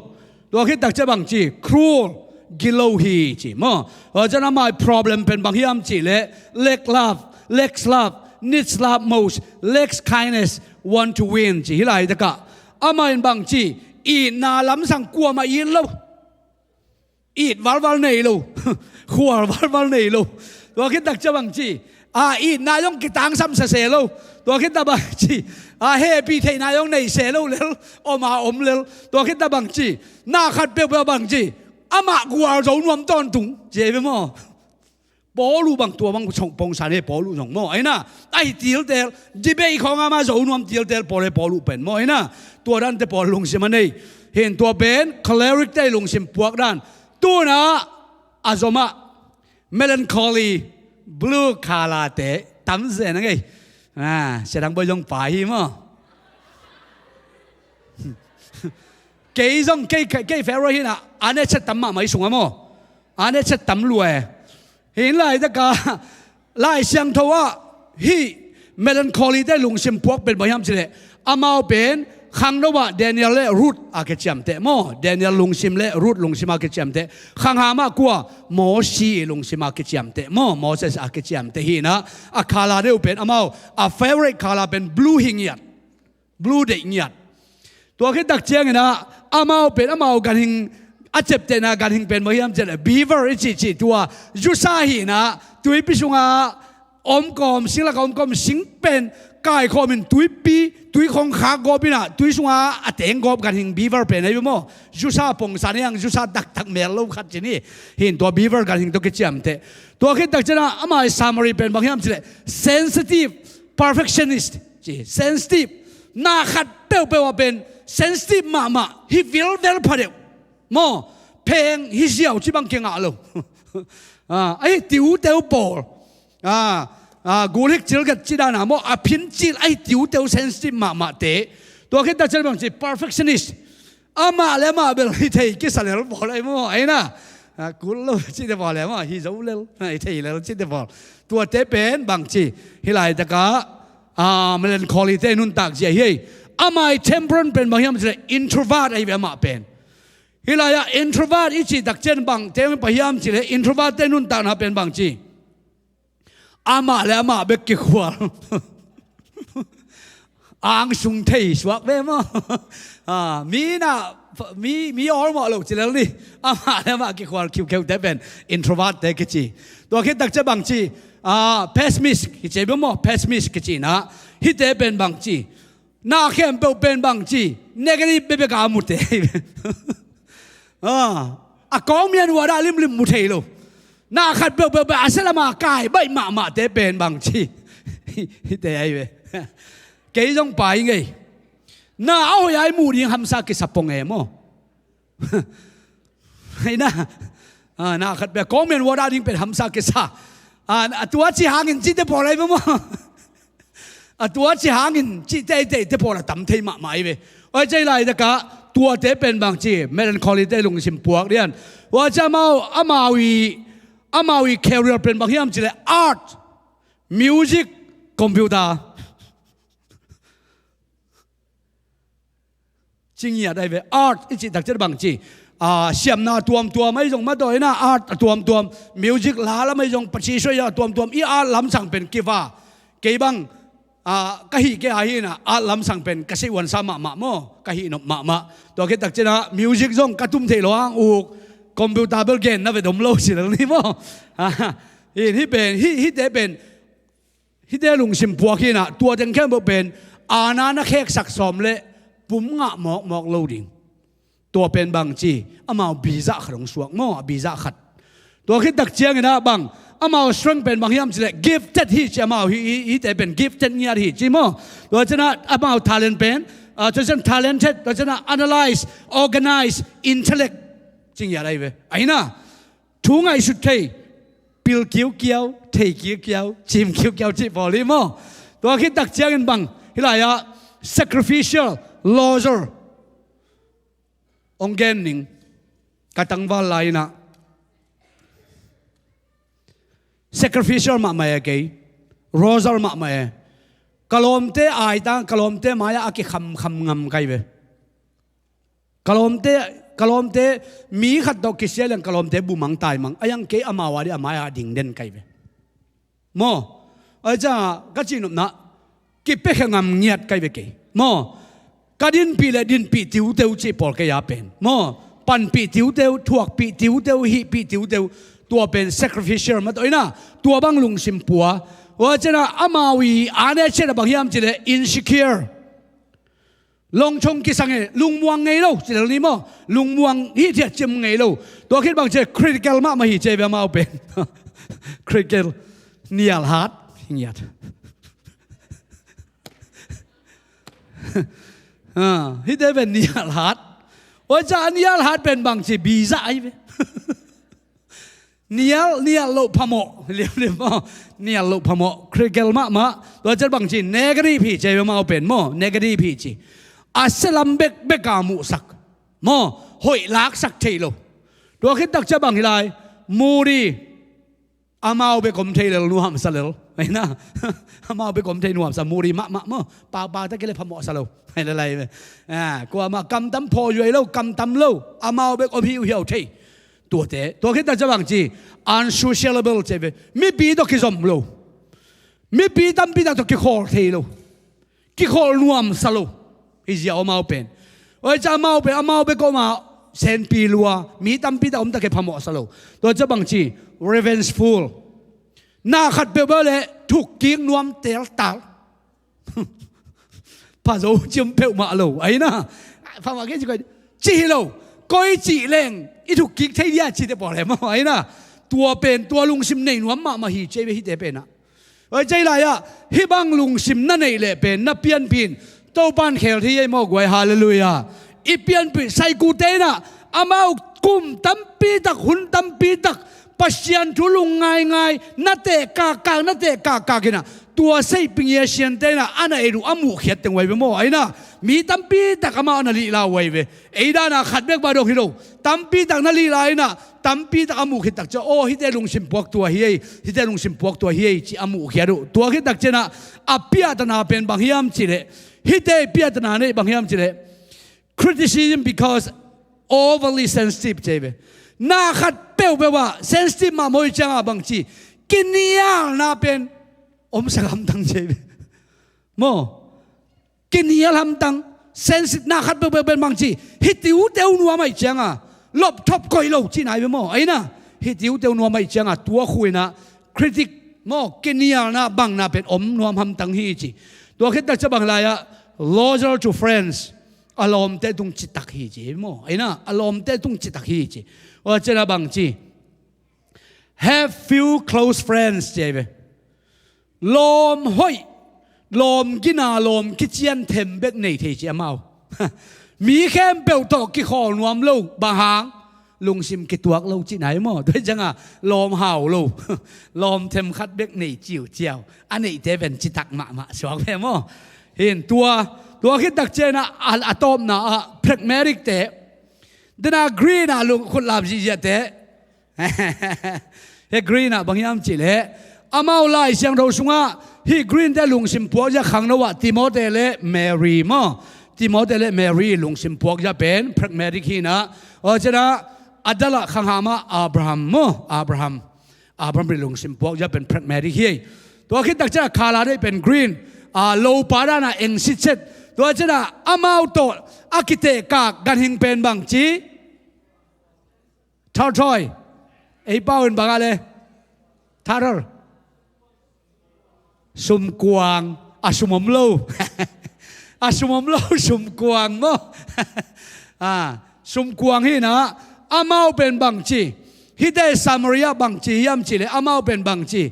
Tua khit takcia bangci cruel gilo hi ci maw? Tua cian amah problem pen bang hiam cileh lack love, lacks love, needs love most, lacks kindness, want to win ci hi laitakah amah in bangci itna lamsang kuamah it lo. It valval nei lo. Khual valval nei lo. Tua khit takcia bangci a itna zong kitangsam sese lo. Tua khit tak bangci a hehpih theihna zong nei se lo lel. Om a om lel. Tua khit tak bangci na khat peuhpeuh bangci amah gual zo nuam tawntung ci ei ve maw? Paul uh bang tua bang pongsan he Paul uh zong maw? Aina ahi tiltel debate khawng ama zo nuam tiltel Paul he Paul uh pen maw? Aina tua dante Paul lungsim a nei. Hin tua pen choleric te lungsim puak dan. Tuna a zomah melancholy blue color te tam zen a ngei. Siadang boi zong pa hi maw? Kei zong kei kei fero hina a ne chet tam mahmah i sungah maw? A ne chet tam lua e. Hin laitaka Lai Siangtho ah hih melancholy te lungsim puak pen bang hiam cileh amau pen Khangno ah Daniel le Ruth a kiciamteh maw? Daniel lungsim le Ruth lungsim a kiciamteh. Khangham ah kua? Mosi lungsim a kiciamteh maw? Moses a kiciamteh hi inah, a color deuh pen amau a favorite color pen blue hi ngiat. Blue deih ngiat. Tua khit tak ciangin ah amau pen amau ganhing a ciaptehna ganhing pen bang hiam cihleh beaver i cihcih tua zusa hi inah, tuipi sungah omkawm, singlak a omkawm sing pen kaikhawm in tuipi, tuikhong khak gawp inah, tui sungah a teng gawp ganhing beaver pen ahi maw? Zusa pongsan hiang, zusa taktak mel lo khat ci ni. Hi in tua beaver ganhing tawh kiciamteh. Tua khit tak ciangin ah ama i summary pen bang hiam cihleh sensitive, perfectionist ci, sensitive. Na khat peuhpeuh ah pen sensitive mahmah, hi vilvel pha deuh maw? Pheng hi ziau ci bang kingah lo. Ah, ahi tiuteu pawl. Ah, ah, gulhik cilgat ci dana maw? A phin cil ahi tiuteu sensitive mahmahte. Tua khit tak ciang bang ci, perfectionist. Amah le amah bel hi thei kisa lel pawl ahi maw? Ahi na. Ah, kul lo cihte pawl le maw? Hi zo lel, ah, hi thei lel cihte pawl. Tuate pen bang ci, hih laitakah, ah, melancholy te nuntak zia hi. Amah i temperament pen bang hiam cihleh introvert ahi ve amah pen. Hih lai-ah introvert i cih tak ciang bang teng pa hiam cihleh introvert te nuntakna pen bang ci. Amah le amah bek kikhual. Angsung thei suak ve maw? Ah, mi na, mi, mi awlmawh lo ci lel ni. Amah le amah kikhual khiukheuhte pen introvert te kici. Tua khit tak ciang bang ci, ah, pessimist kici be maw? Pessimist kici na. Hihte pen bang ci. Na khempeuh pen bang ci, negative bekbek a mute. Ah, a kawng mian uat ah limlim mu thei lo. Na khat peuhpeuh pen a sia lama kai baih mahmahte pen bang ci. Hihte ahi ve. Kei zong pai ngei. Na a hoih ai mu ding hamsa kisa pong e maw? Hei na. Ah, na khat peuh kawng mian uat ah ding pen hamsa kisa. Ah, a tua ci hangin cihte pawl ahi ve maw? A tua ci hangin cih teiteite pawl a tam thei mahmah ahi ve. Oi, cei laitakah tuate pen bang ci, melancholy te lungsim puak lian. Ua ci amau, amau i, amau i career pen bang hiam cihleh art, music, computer. Ci ngiat ahi ve, art i cih tak ciang bang ci. Ah, siamna tuamtuam ahi zong mataw ina, art a tuamtuam, music la lam ahi zong, paci suai a tuamtuam, i art lamsang pen kiva. Kei bang, ah, ka hih kei a hi ina, art lamsang pen ka sei uansa mahmah maw, ka hih nop mahmah. Tua khit tak ciang music zong ka tum thei lo hang uk, computer bel genna ve dom lo si lel ni maw. Ah, hi, hih pen, hih, hihte pen, hihte lungsim puak hi inah, tua teng khempeuh pen aana na kheksak sawm le pum ngah mawkmawk lo ding. Tua pen bang ci, amau biza khat hong suak maw, a biza khat. Tua khit tak ciang inah bang, amau strength pen bang hiam cihleh gifted hi ci, amau hi, hi, hihte pen gifted ngiat hi ci maw. Tua ciang inah amau talent pen, ah, tua ciang talented, tua ciang inah analyze, organize, intellect ci ngiat ahi ve. Ahi na. Thu ngaihsut thei, pil kiukiau, thei kiukiau, cim kiukiau cih pawl hi maw. Tua khit tak ciangin bang, hih lai-ah sacrificial, loser. Hong gen ning, ka tangval lai-inah. Sacrificial mahmah e kei, loser mahmah e. Ka lawmte aitang, ka lawmte mai-ah a kikhamkham ngam kai ve. Ka lawmte, ka lawmte, mi khat tawh kisia leng ka lawmte bumang taimang. A yang kei amau a dih a mai-ah ding den kai ve. Maw? Ai ca, ka cihnopna, kipiakhia ngam ngiat kai ve kei. Maw? Ka dinpih le dinpih tiuteu cih pawl kei a pen. Maw? Panpih tiuteu, thuakpih tiuteu, hihpih tiuteu. Tua pen sacrificial mah tawh ina. Tua bang lungsim pua. Ua ciana amau i ane ciana bang hiam cih le insecure. Longchong kisang e, lungmuang ngei lo, ci lel ni maw? Lungmuang hithiat cim ngei lo. Tua khit bang ci critical mahmah hi ci ve amau pen. Critical, nialhat, ngiat. Ah, hihte pen nialhat. Oi ca nialhat pen bang ci biza ai ve. Nial, nial loh phamawh. Liamliam maw? Nial loh phamawh. Critical mahmah. Tua ciat bang ci negative hi ci ve amau pen maw? Negative hi ci. A sia lam bekbek a muhsak. Maw? Hoih laksak thei lo. Tua khit tak ciat bang hi lai. Moody. Amau bek om thei lel, nuamsa lel. Aina, amau bek om thei nuamsa, muri mahmah maw. Paupau tak kei le phamawhsa lo. Hai lalai ve. Ah, kuamah kamtam phawzuai lo, kamtam lo. Amau bek om hiuhiau thei. Tuate, tua khit takcia bang ci, unsociable ci ve. Mipi tawh kizom lo. Mipi tampi tak tawh kikhawl thei lo. Kikhawl nuamsa lo. Hi zia amau pen. Oi ca amau pen, amau bek om a senpi lua. Mi tampi tak om tak kei phamawhsa lo. Tua cia bang ci, revengeful. Na khat peuhpeuh le thukkik nuam teltal. Phazo ciam peuhmah lo. Aina. Phamawh kei ci koi. Ci hi lo. Koi cih leng i thukkik thei dia cite pawl hem. Aina. Tua pen, tua lungsim nei nuam mahmah hi ci ve hite pen ah. Oi, cei lai-ah, hih bang lungsim na neih leh pen, na pianpih in, Topan khel thei ei maw guai, halleluiah. I pianpih, saikute in ah, amau kum tampi tak, hun tampi tak, Pasian thu lung ngaingai, na teh kakkak, na teh kakkak in ah, tua seiping i a siante in ah, a na et uh, a muhkhiat teng uh ai ve maw, aina, mi tampi tak amau a na lihla uh ai ve. Ei dan a khat bek bah dong hi lo. Tampi tak na lihla in ah, tampi tak a muh khit takcia, aw, hihte lungsim puak tua hi ei, hihte lungsim puak tua hi ei, ci a muhkhiat uh. Tua khit takcia in ah, a piahtana pen bang hiam cih leh, hihte piahtana neih bang hiam cih leh, criticism because overly sensitive ci ei ve. Na khat peuhpeuh ah sensitive mahmah uh ciangah bang ci, kinialna pen omsak hamtang ci ei ve. Maw? Kinial hamtang, sensitive na khat peuhpeuh pen bang ci, hi tiuteu nuam ahih cianga, lop thop koih lo cihna hi ve maw, aina, hi tiuteu nuam ahih cianga, tua khu in ah, critic, maw, kinialna bangna pen om nuam hamtang hi ci. Tua khit takcia bang lai-ah, loyal to friends, a lawmte tung citak hi ci, maw, aina, a lawmte tung citak hi ci. Tua ciangah bang ci, have few close friends ci ei ve. Lawm hoih, lawm gina, lawm kician them bek nei thei ci amau. Mi khempeuh tawh kikhawl nuam lo, bang hang, lungsim kituak lo cihna hi maw. Tua hi cianga lawm hau lo, lawm them khat bek nei ciuciau. A neihte pen citak mahmah suak ve maw. Hin tua, tua khit takcia in ah, a, a tawpna ah, pragmatic te, dena green ah lungkhut lap zihziahte, Hi green ah bang hiam cih leh, amau Lai Siangtho sungah hi green te lungsim puakzia khangno ah Timothy le Mary maw. Timothy le Mary lungsim puakzia pen pragmatic hi in ah. Aw ciangah a dal ah khangham ah Abraham maw. Abraham. Abraham ri lungsim puakzia pen pragmatic hi. Tua khit takcia khala dei pen green. A lopa dan ah eng sitset. Tua ciangah amau tawh a kitehkak ganhing pen bang ci. Thar thoi. Ei pau in bang a le. Thar thar. Sumkuang. A sum om lo. A sum om lo, sumkuang maw. A, sumkuang hi in ah, amau pen bang ci. Hihte Samaria bang ci hiam cih leh, amau pen bang ci.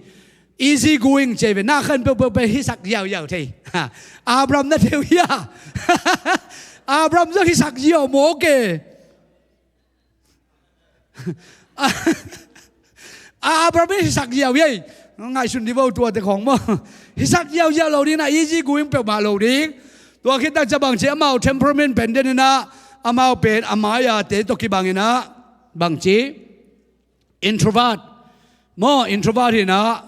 Easy going ci ei ve, na khat peuhpeuh pen hisak ziauziau thei. Abraham na thei uh hia. Abraham zong hisak ziau mawk e. A, Abraham in hisak ziau ei. Ngaihsun dih vo tuate khawng maw. Hisak ziauziau lo ding in ah, easy going peuhmah lo ding. Tua khit takcia bang ci amau temperament pen den in ah, amau pen a mai-ate tawh kibang in ah, bang ci. Introvert. Maw, introvert hi in ah.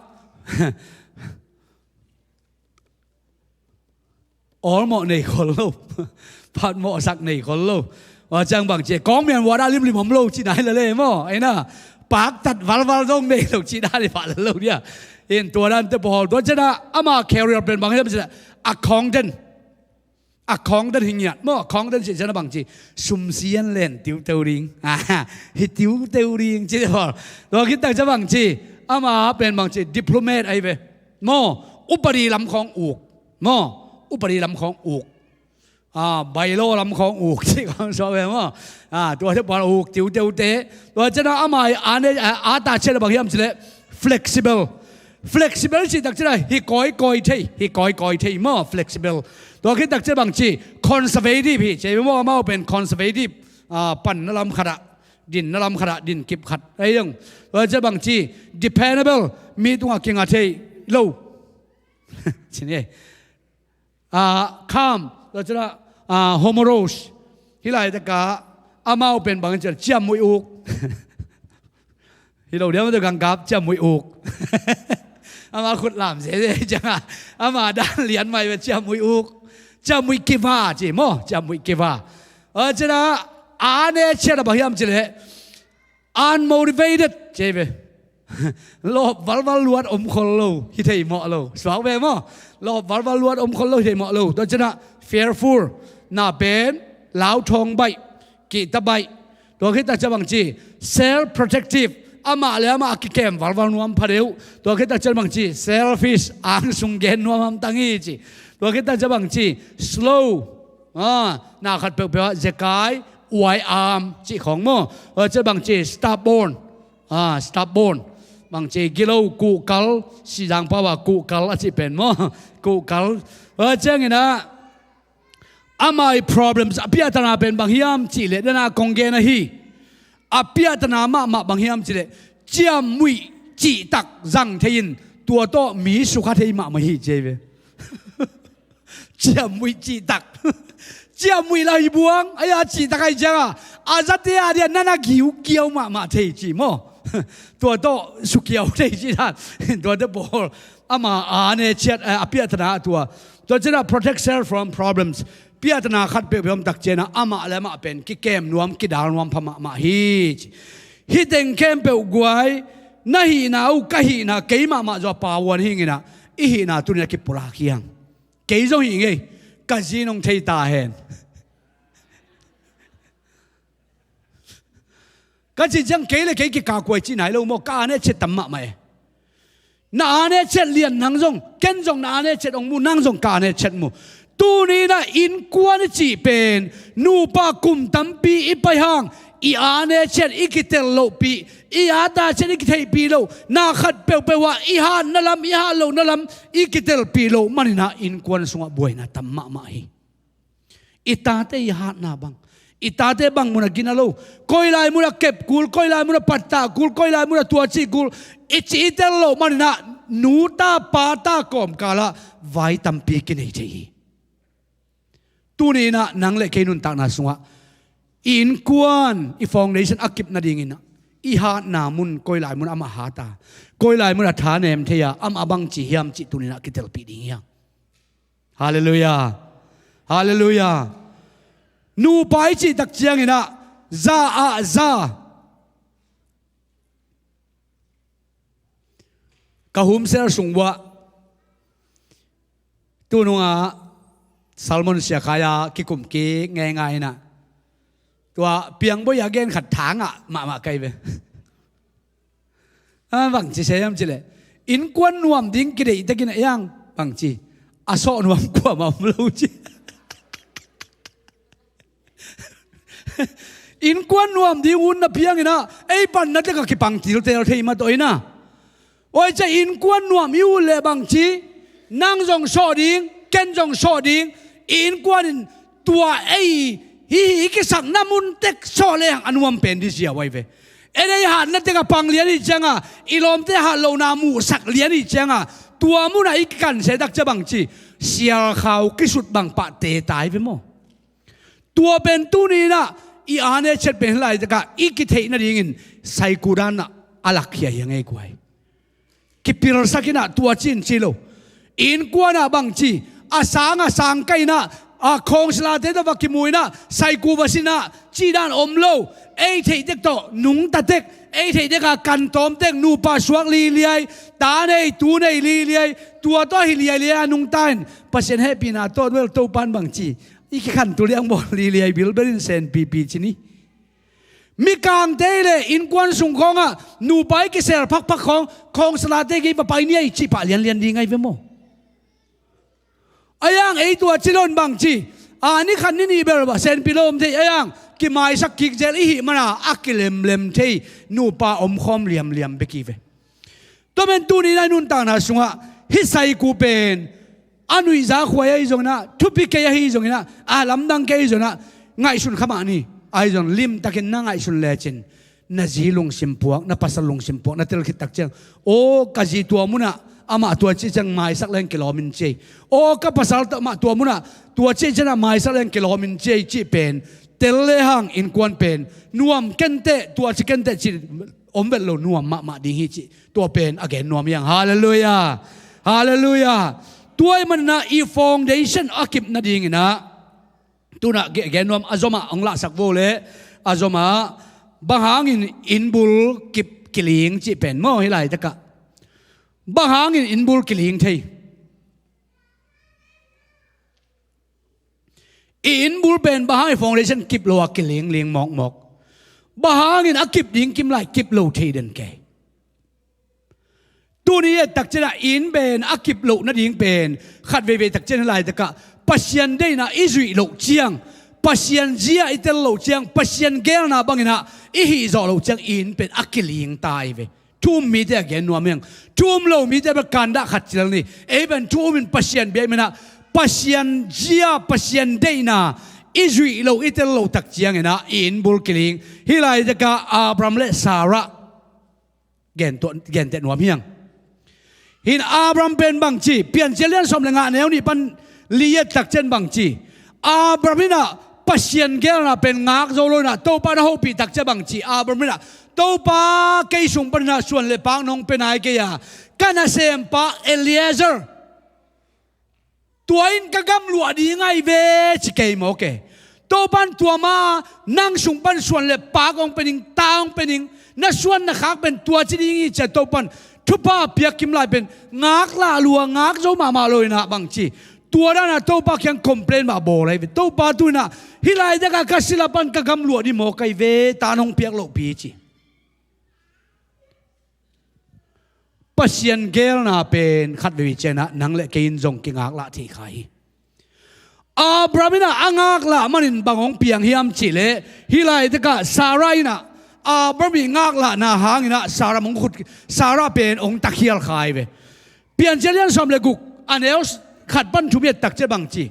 Awlmawh nei khol lo. Phatmawhsak nei khol lo. Ua ciang bang ci, kawng mian ua dah limlim om lo cihna hi lel e maw. Aina, paktat valval zong nei lo cihna hi pah lel lo dia. In tua dante pawl. Tua ciangah ama career pen bang hiam cih leh, accountant. Accountant hi ngiat maw, accountant cih ciangah bang ci, sumsian len tiuteu ding. Hi tiuteu ding cih pawl. Tua khit takcia bang ci, ama pen bang ci, diplomat ahi ve. Maw, upadi lam khawng uk. Maw, upadi lam khawng uk. A, bylaw lam khawng uk cih khawng suak ve maw. A, tuate pawl uk tiuteute. Tua ciangah ama i a ne, a, a ta ciangah bang hiam cih leh flexible. Flexible cih takciangah hi kawikawi thei, hi kawikawi thei maw, flexible. Tua khit takciangah bang ci, conservative hi, ci ve maw, amau pen conservative. A, panna lam khatah, dinna lam khatah, din kip khat. Ei dong. Tua ciangah bang ci, dependable, mi tungah kinga thei lo. Ci ni. A, calm, tua ciangah, a, humorous. Hih laitakah amau pen bang ciang ciammuih uk. Hi lo diam, tua gangkap ciammuih uk. Ama khut lam zeze cianga ama dan lian mai ve, ciamui uk, ciamui kiva ci maw, ciamui kiva. A cina a ne ciat a bang hiam cileh unmotivated ci ve. Lawp valval luat om khol lo, hi thei mawh lo. Suak ve maw? Lawp valval luat om khol lo, hi thei mawh lo. Tua cina fearful, na pen, lau thawng baih, kihta baih. Tua khit tak ciang bang ci, self protective, amah le amah a kikem valval nuam pha deuh. Tua khit tak ciang bang ci, selfish, angsung gen nuam hamtang hi ci. Tua khit tak ciang bang ci, slow, a, na khat peuhpeuh ah zekai, uai am cih khawng maw? Tua ciang bang ci, stubborn, a, stubborn. Bang ci, gilo, kuhkal, sizang pau a kuhkal a cih pen maw? Kuhkal. Tua ciangin ah amah ih problems a piahtana pen bang hiam cihleh, dana kong gen ahi. A piahtana mahmah bang hiam cihleh, ciammuih cihtak zang thei-in tua tawh mi sukha thei mahmah hi ci ve. Ciammuih cihtak. Ciammuih la hi buang, a ya cihtak ahi cianga a zate a dia nana giukiau mahmah thei ci maw? Tua tawh sukiau thei ci dan. Tua tawh bawl. Ama a ne ciat, eh, a piahtana tua. Tua ciangah protect self from problems. Piahtana khat peuhpeuh om tak ciangah amah le amah pen kikem nuam, kidal nuam pha mahmah hi ci. Hih teng khempeuh guai, na hihna uh, ka hihna, kei mahmah zaw a pavuan hi inginah, i hihna tuni a kipulak hiang. Kei zong hih ngei, ka zi nong thei ta hen. Ka cih ciang kei le kei kikakkuai cih nai lo maw, ka a ne ciat tam mahmah e. Na a ne ciat lian nang zong, ken zong na a ne ciat hong mu, nang zong ka a ne ciat mu. Tuni inah innkuan i cih pen, nupa kum tampi i pai hang, i a ne ciat i kitel lohpih, i a ta ciat i kitheihpih loh, na khat peuhpeuh ah i hatna lam, i hat lohna lam, i kitelpih loh maninah innkuan sungah buaina tam mahmah hi. I tate i hatna bang, i tate bang munah gina lo, koi lai munah kep kul, koi lai munah pattah kul, koi lai munah tua cih kul, i cih i tel loh maninah nu ta pa ta kawmkalah vai tampi kinei thei hi. Tuni inah nang le kei nuntakna sungah i innkuan, i foundation a kip nadinginah i hatna mun, koi lai munah amah hat a, koi lai munah thanem thei a, amah bang ci hiam cih tuni inah kitelpih ding hiam? Halleluiah. Halleluiah. Nupa i cih tak cianginah za ah za. Ka home cell sung uah tunungah Salmon siakhai-a kikum kik ngeingai inah, tua piangboi a gen khat thangah mahmah kai ve. A bang ci se hiam cileh, innkuan nuam ding kideih takin a iang bang ci, a sawh nuam kuamah om lo ci. Innkuan nuam ding hun na pianginah ei panna tek a kipang tiltel thei matawh inah. Oi, cia innkuan nuam i ut leh bang ci, nang zong sawh ding, ken zong sawh ding. I innkuan in tua ei hi, hi kisakna mun tek sawh lehang a nuam pen di ziau ai ve. En ei hatna tek a pang lian i cianga, i lawmte hat lohna muhsak lian i cianga, tua munah i kikan se tak cia bang ci, sialkhau kisut bang pah te tai ve maw? Tua pen tuni inah i a ne ciat pen hi laitakah i kitheih nadingin saiku danah a lakkhia hi a ngei guai. Kipilsak inah tua cin ci lo. Innkuanah bang ci, a sang a sang ka inah, a khawngsilate tawh va kimu inah, saiku va sinah cih dan om lo. Ei theih tek tawh nungta tek, ei theih tekah kan tawm tek, nupa suak liliai, ta nei tu nei liliai, tua tawh hi liailiai a nungta in Pasian hehpihna tawh vel Topan bang ci, i kikhantu liang bawl liliai bilbel in senpipi ci ni. Mikangte le innkuan sung khawngah nupa i kisel phakphak khawng, khawngsilate gei va pai ni a i cih pah lianlian ding ai ve maw? A iang ei tua ci lon bang ci, a ni khat ni nih bel va senpi lo om thei, a iang kimaisak kik zel i hih mana a kilemlem thei nupa omkhawm liamliam bek hi ve. Tua men tuni inah i nuntakna sungah hih saiku pen a nuihza khuai ahi zonginah, thupi kei ahi zonginah, a lamdang kei ahi zonginah, ngaihsun kha mah ni. Ahi zong limtakin na ngaihsun lecin, na zi lungsim puak, na pasal lungsim puak na tel khit tak ciang, aw ka zi tua munah amah tua cih ciang maisak leng kilawm in ci ei. Aw ka pasal tawh amah tua munah tua cih ciangah maisak leng kilawm in ci ei cih pen tel lehang innkuan pen nuam kenteh, tua ci kenteh cih om vet lo nuam mahmah ding hi cih tua pen a gen nuam hiang. Halleluiah. Halleluiah. Tua ahih manin ah i foundation a kip nadingin ah tu-in ah ge-, gen nuam a zom ah hong lahsak vo leh a zom ah bang hangin innbul kip kiling cih pen maw, hih laitakah bang hangin innbul kiling thei? I innbul pen bang hangin foundation kip lo a kilingling mawkmawk? Bang hangin a kip ding kim lai kip lo thei den kei? Tuni i et takciang ah inn pen a kip loh nading pen khat veivei takciang ah hih laitakah Pasian deihna i zuih loh ciang, Pasian zia i tel loh ciang, Pasian geelna bangin ah i hih zawh loh ciang inn pen a kiling ta hi ve. Thu um mite a gen nuam hiang. Thu um lo mite bel kandah khat ci lel ni. Ei pen thu um in Pasian bia ahih manin ah Pasian zia, Pasian deihna i zuih loh, i tel loh takciangin ah i innbul kiling. Hih laitakah Abraham le Sarah gen tuah, genteh nuam hiang. Hih Abraham pen bangci, Piancil lian sawm le nga, neu nih pan li i et takciang bangci, Abraham in ah Pasian geelna pen ngak zo lo in ah Topa na hopih takciang bangci, Abraham in ah, Topa, kei sung panin ah suan le paak nong pia nai kei a, ka nasempa Eliezer, tua in ka gamluah ding ahi ve, ci kei mawk e. Topa in tua ma nang sung pan suan le paak hong pia ning, ta hong pia ning, na suan na khak pen tua ci ding hi, ci-a Topa in thupha piak kim lai pen ngaklah lua, ngak zo mahmah lo in ah bangci, tua dan ah Topa kiang complain mah bawl ahi ve. Topa tu-in ah hih laitakah ka silh a pan ka gamluah ding mawk ahi ve, ta nong piak lohpi, ci. Pasian geelna pen khat vei ciangin ah nang le kei in zong kingaklah thei kha hi. Abraham in ah a ngaklah manin bang hong piang hiam cih leh, hih laitakah Sarah in ah Abraham i ngaklahna hangin ah Sarah hong khut, Sarah pen hong takhial kha hi ve. Piancil lian sawm le guk, a neu khat pan thum i et takciang bangci,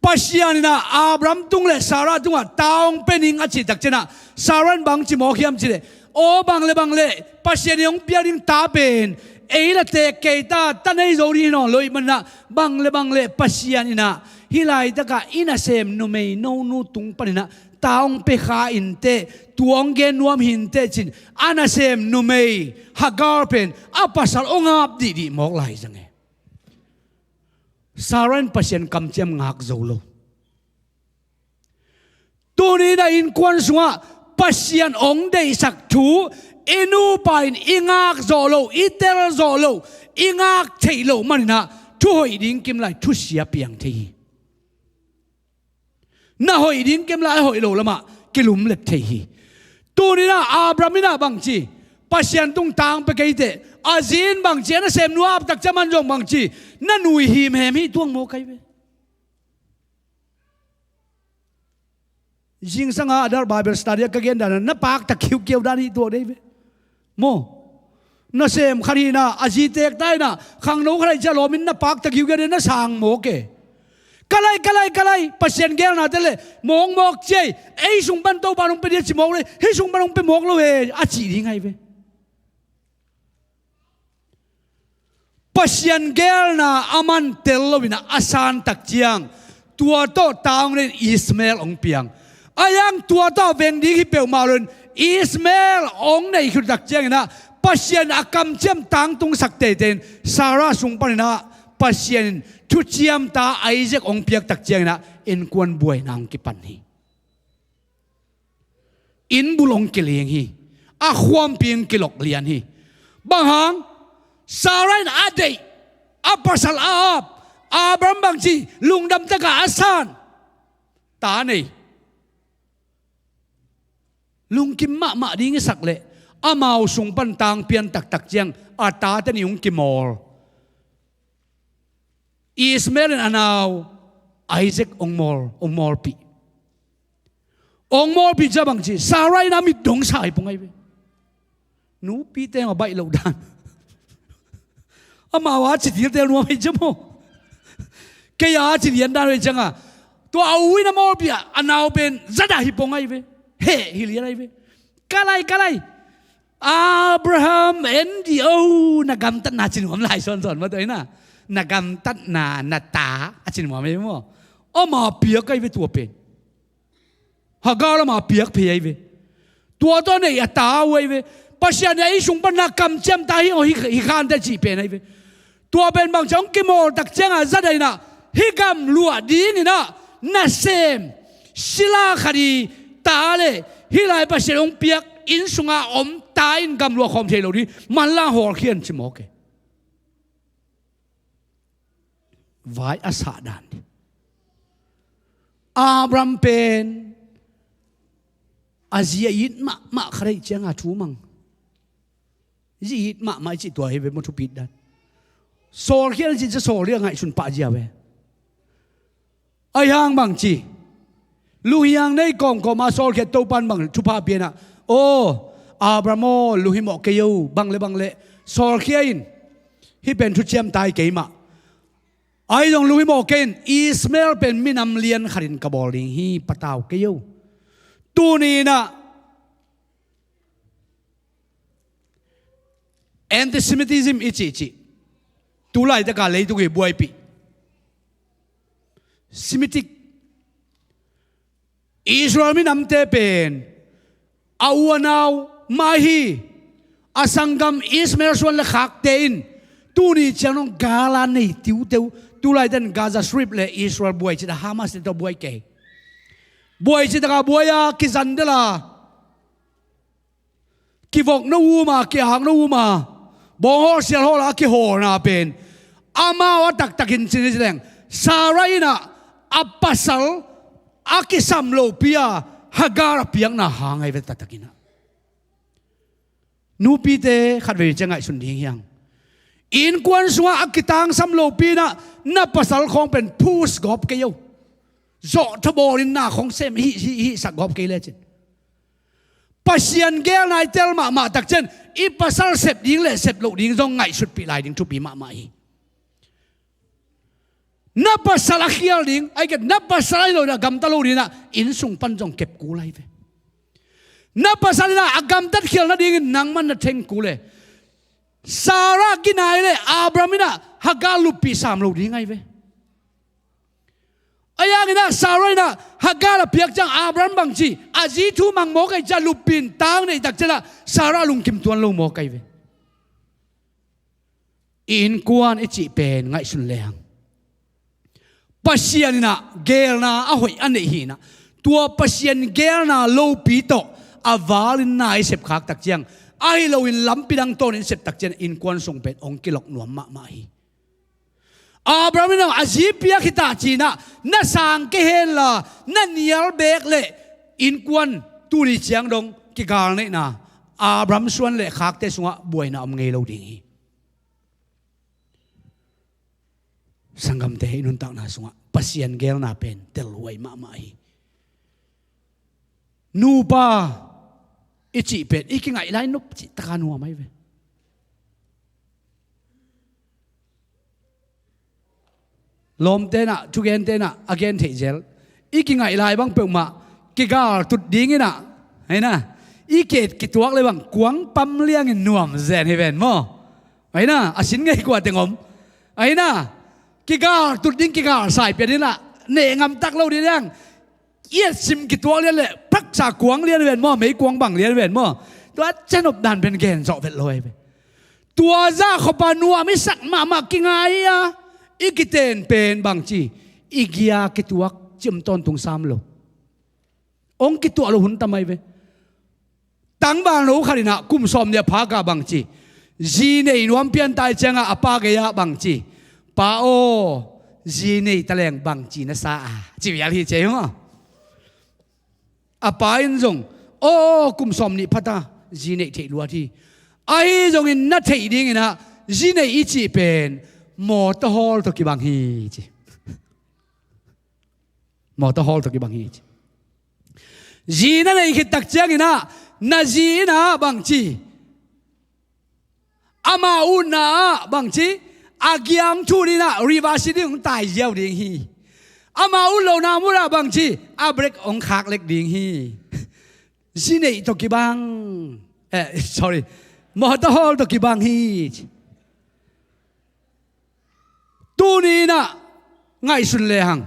Pasian in ah Abraham tung le Sarah tungah ta hong pia ning a cih takciang ah Sarah in bang ci mawk hiam cih leh, aw, bang le bang le Pasian in hong piak ding ta pen ei la teek kei ta, ta nei zo ding hi nawn lo ahih manin ah, bang le bang le Pasian in ah hih laitakah i nasem numei nonu tung panin ah ta hong pia kha in teh, tua hong gen nuam hi in teh, ci-in a nasem numei Hagar pen a pasal hong ap dihdih mawk lai zang e. Sarah in Pasian kamciam ngak zo lo. Tuni in ah innkuan sungah Pasian hong deihsak thu i nupa in i ngak zawh loh, i tel zawh loh, i ngak theih loh manin ah thu hoih ding kim lai thusia piang thei hi. Na hoih ding kim lai a hoih lo lamah kilumlet thei hi. Tuni in ah Abraham in ah bangci, Pasian tung ta hong pia kei teh, a zi in bangci, a nasemnu a ap takciang aman zong bangci, na nui himhem hi, tuang mawk ahi ve. Zingsang a adult Bible study ah ka gen dan ah na paak ta kiukiau dan hi, tuak dei ve. Maw? Nasem khat hi in ah, a zi teek ta in ah, khangno khat ahi ciang lawm in na paak ta kiukiau ding, na sang mawk e. Ka lai, ka lai, ka lai, Pasian geelna te le mawkmawk ci ei, ei sung pan Topa in hong pia ding a ci mawk le, hih sung pan hong pia mawk lo e, a cih ding ahi ve. Pasian geelna aman tel lo in ah a san takciang, tua tawh ta hong nei in Ishmael hong piang. Ahih hang tua tawh veng ding hi peuhmah lo in Ishmael hong neih khit takciangin ah Pasian a kamciam tangtungsak teitei in Sarah sung panin ah Pasian in thuciam ta Isaac hong piak takciangin ah innkuan buaina hong kipan hi. Innbul hong kiling hi. A khuampi hong kilok lian hi. Bang hang? Sarah in a deih, a pasal a ap, Abraham bangci lungdam takah a san, ta nei. Lungkim mahmah ding i sak leh amau sung pan tangpian taktak ciang a tate nih hong kimawl. Ishmael in a nau Isaac hong mawl, hong mawlpih. Hong mawlpih ciang bangci, Sarah in a mit dong sa hi pong ahi ve. Nupi teng a baih loh dan. Amau a ci tiltel nuam hi ciang maw. Kei a ci lian dan hi ciang a, tua a u in a mawlpih a, a nau pen zadah hi pong ahi ve. Heh hi lian ahi ve. Ka lai, ka lai. Abraham, en dih o, na gamtatna ci nuam lai sawnsawn maw tua hi na. Na gamtatna, na ta a ci nuam ahi maw. Ama piak ahi ve tua pen. Hagar ama piak phei ahi ve. Tua tawh nei a ta uh ahi ve. Pasian in ei sung pan na kamciam ta hi aw, hi, hi khante cih pen ahi ve. Tua pen bang ciang hong kimawl tak ciangah zadah inah hih gam luah dinginah nasem sila khat i ta le hih lai Pasian hong piak inn sungah om ta in gam luah khawm thei lo ding manlang hawlkhia in ci mawk e. Vai a sah dan ding. Abraham pen a zi a it mahmah kha deih cianga thu mang. Zi it mahmah i cih tua hi ve maw, thupit dan. Sawlkhia in cih cia sawl ding a ngaihsun pah zia ve. Ahi hang bang ci, lunghiang nei kawmkawma sawlkhia Topan bang thupha pianah, aw Abraham aw, lunghimawh kei o, bang le bang le sawlkhia in. Hih pen thuciam tai keimah. Ahi zong lunghimawh kei in, Ishmael pen minam lian khatin ka bawl ding hi, patau kei o. Tuni inah antisemitism i cihcih, tu laitaka leitung i buaipih Semitic, Israel minamte pen a u a nau mah hi. A sanggam Ishmael suan le khakte in tuni ciang dong gala nei tiuteu. Tu laiten Gaza Strip le Israel buai cita, Hamas te tawh buai kei. Buai citaka buai a kizan dela kivok no uma, kiak no uma, bawnghawl sialhawl a kihawlna pen amau a taktakin cin hi ci leng, Sarah inah a pasal a kisam lopi a Hagar a piakna hang ahi ve taktakinah. Nupite khatvei ciang ngaihsun ding hiang. Innkuan sungah a kitangsam lopi inah na pasal khawng pen phus gawp kei o. Zawh thabawlin na khawng sem hih hih hih sak gawp kei lecin. Pasian geelna i tel mahmah takcian i pasal sep ding le sep loh ding zong ngaihsutpih lai ding thupi mahmah hi. Na pasal a khial ding, ai ke na pasal ahi lo inah gamta lo ding inah inn sung pan zong kep kul ahi ve. Na pasal inah a gamtat khial nadingin nangman na theng kul e. Sarah ginai le Abraham inah Hagar luppih sam lo ding ahi ve. Ahi hang inah Sarah inah Hagar a piak ciang Abraham bangci a zi thu mang mawk ahi ciah luppih in tang neih takcianah Sarah lungkim tuan lo mawk ahi ve. I innkuan i cih pen ngaihsun lehang Pasian inah geelna a hoih a neih hi inah tua Pasian geelna lopi tawh a valin na i sepkhak takciang ahi loin lampi dang tawnin sep takcian innkuan sung pen hong kilok nuam mahmah hi. Abraham in a zi piak hi ta cinah na sang kei henla na nial beek le innkuan tuni ciang dong kigal neihna Abraham suan le khakte sungah buaina om ngei lo ding hi. Sanggamte, hih nuntakna sungah Pasian geelna pen telhuai mahmah hi. Nupa i cih pen i kingaih lai nop cih taka nuam ahi ve. Lawmte inah thugente inah a gen theih zel i kingaih lai bang peuhmah kigal tut ding inah, aina i ket kituak le bang kuang pam liangin nuam zen hi ven maw? Aina a sin ngei kua teng om? Aina kigal tut ding kigal saipia ding lah neh ngamtak lo ding liang. Iat sim kituak lian le paksa kuang lian ven maw, mei kuang bang lian ven maw? Tua cianop dan pen gen zawh vet lo ahi ve. Tua zah khawpa nuam i sak mahmah kingai a i kiten pen bangci i gia kituak cim tawntung sam lo. Ong kituah lo hun tam ahi ve. Tangval no khat inah kum sawm nih a phaka bangci zi nei nuam pian tai ciangah a pa gei-ah bangci, pa aw, zi nei taleng bangci na sa a, ci vial hi cia hi maw? A pa in zong aw, kum sawm nih phata zi neih theih luat hi. Ahi zongin na theih dinginah zi neih i cih pen mawtaw hawl tawh kibang hi ci. Mawtaw hawl tawh kibang hi ci. Zi na neih khit tak cianginah na zi inah bangci ama utna ah bangci a giang thu dinah reverse ding hong tai ziau ding hi. Ama ut lohna murah bangci a brake hong khak lek ding hi. Zi neih tawh kibang, eh, sorry, mawtaw hawl tawh kibang hi ci. Tuni inah ngaihsun lehang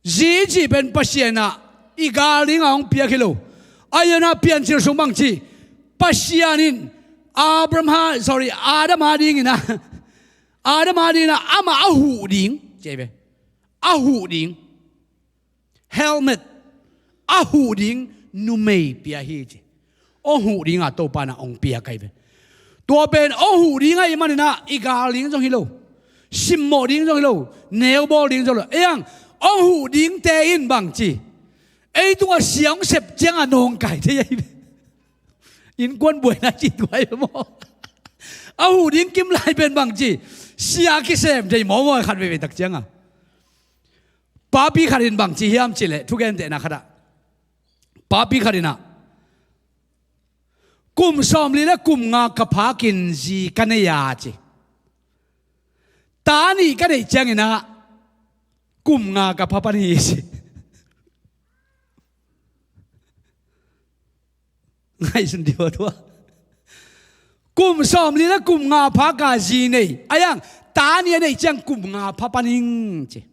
zi cih pen Pasian ah i gal dingah hong piak hi lo. A Yona Piancil sung bang ci, Pasian in Abraham, sorry, Adam a dingin a, Adam a dingin a, amah a huh ding ci ve. A huh ding, helmet, a huh ding numei pia hi ci. Hong huh ding a Topa in a hong pia kai ve. Tua pen hong huh ding ahih manin a, i gal ding zong hi lo, simmawh ding zong hi lo, neubawl ding zong hi lo. Ei ang, hong huh dingte in bang ci, ei tungah sia hong sep ciang a nawngkai thei ahi ve. Innkuan buaina ci tua hi maw? A huh ding kim lai pen bang ci, sia kisem thei mawmaw khat veivei tak ciang a. Papi khat in bang ci hiam cih leh, thugentehna khat ah, papi khat in a, kum sawmli le kum nga ka phak in zi ka nei a ci. Ta nih ka neih ciangin a, kum nga ka pha pan hi ci. Ngaihsun dih ua tua. Kum sawmli le kum nga phak a zi nei, a iang, ta nih a neih ciang kum nga pha pan ing ci.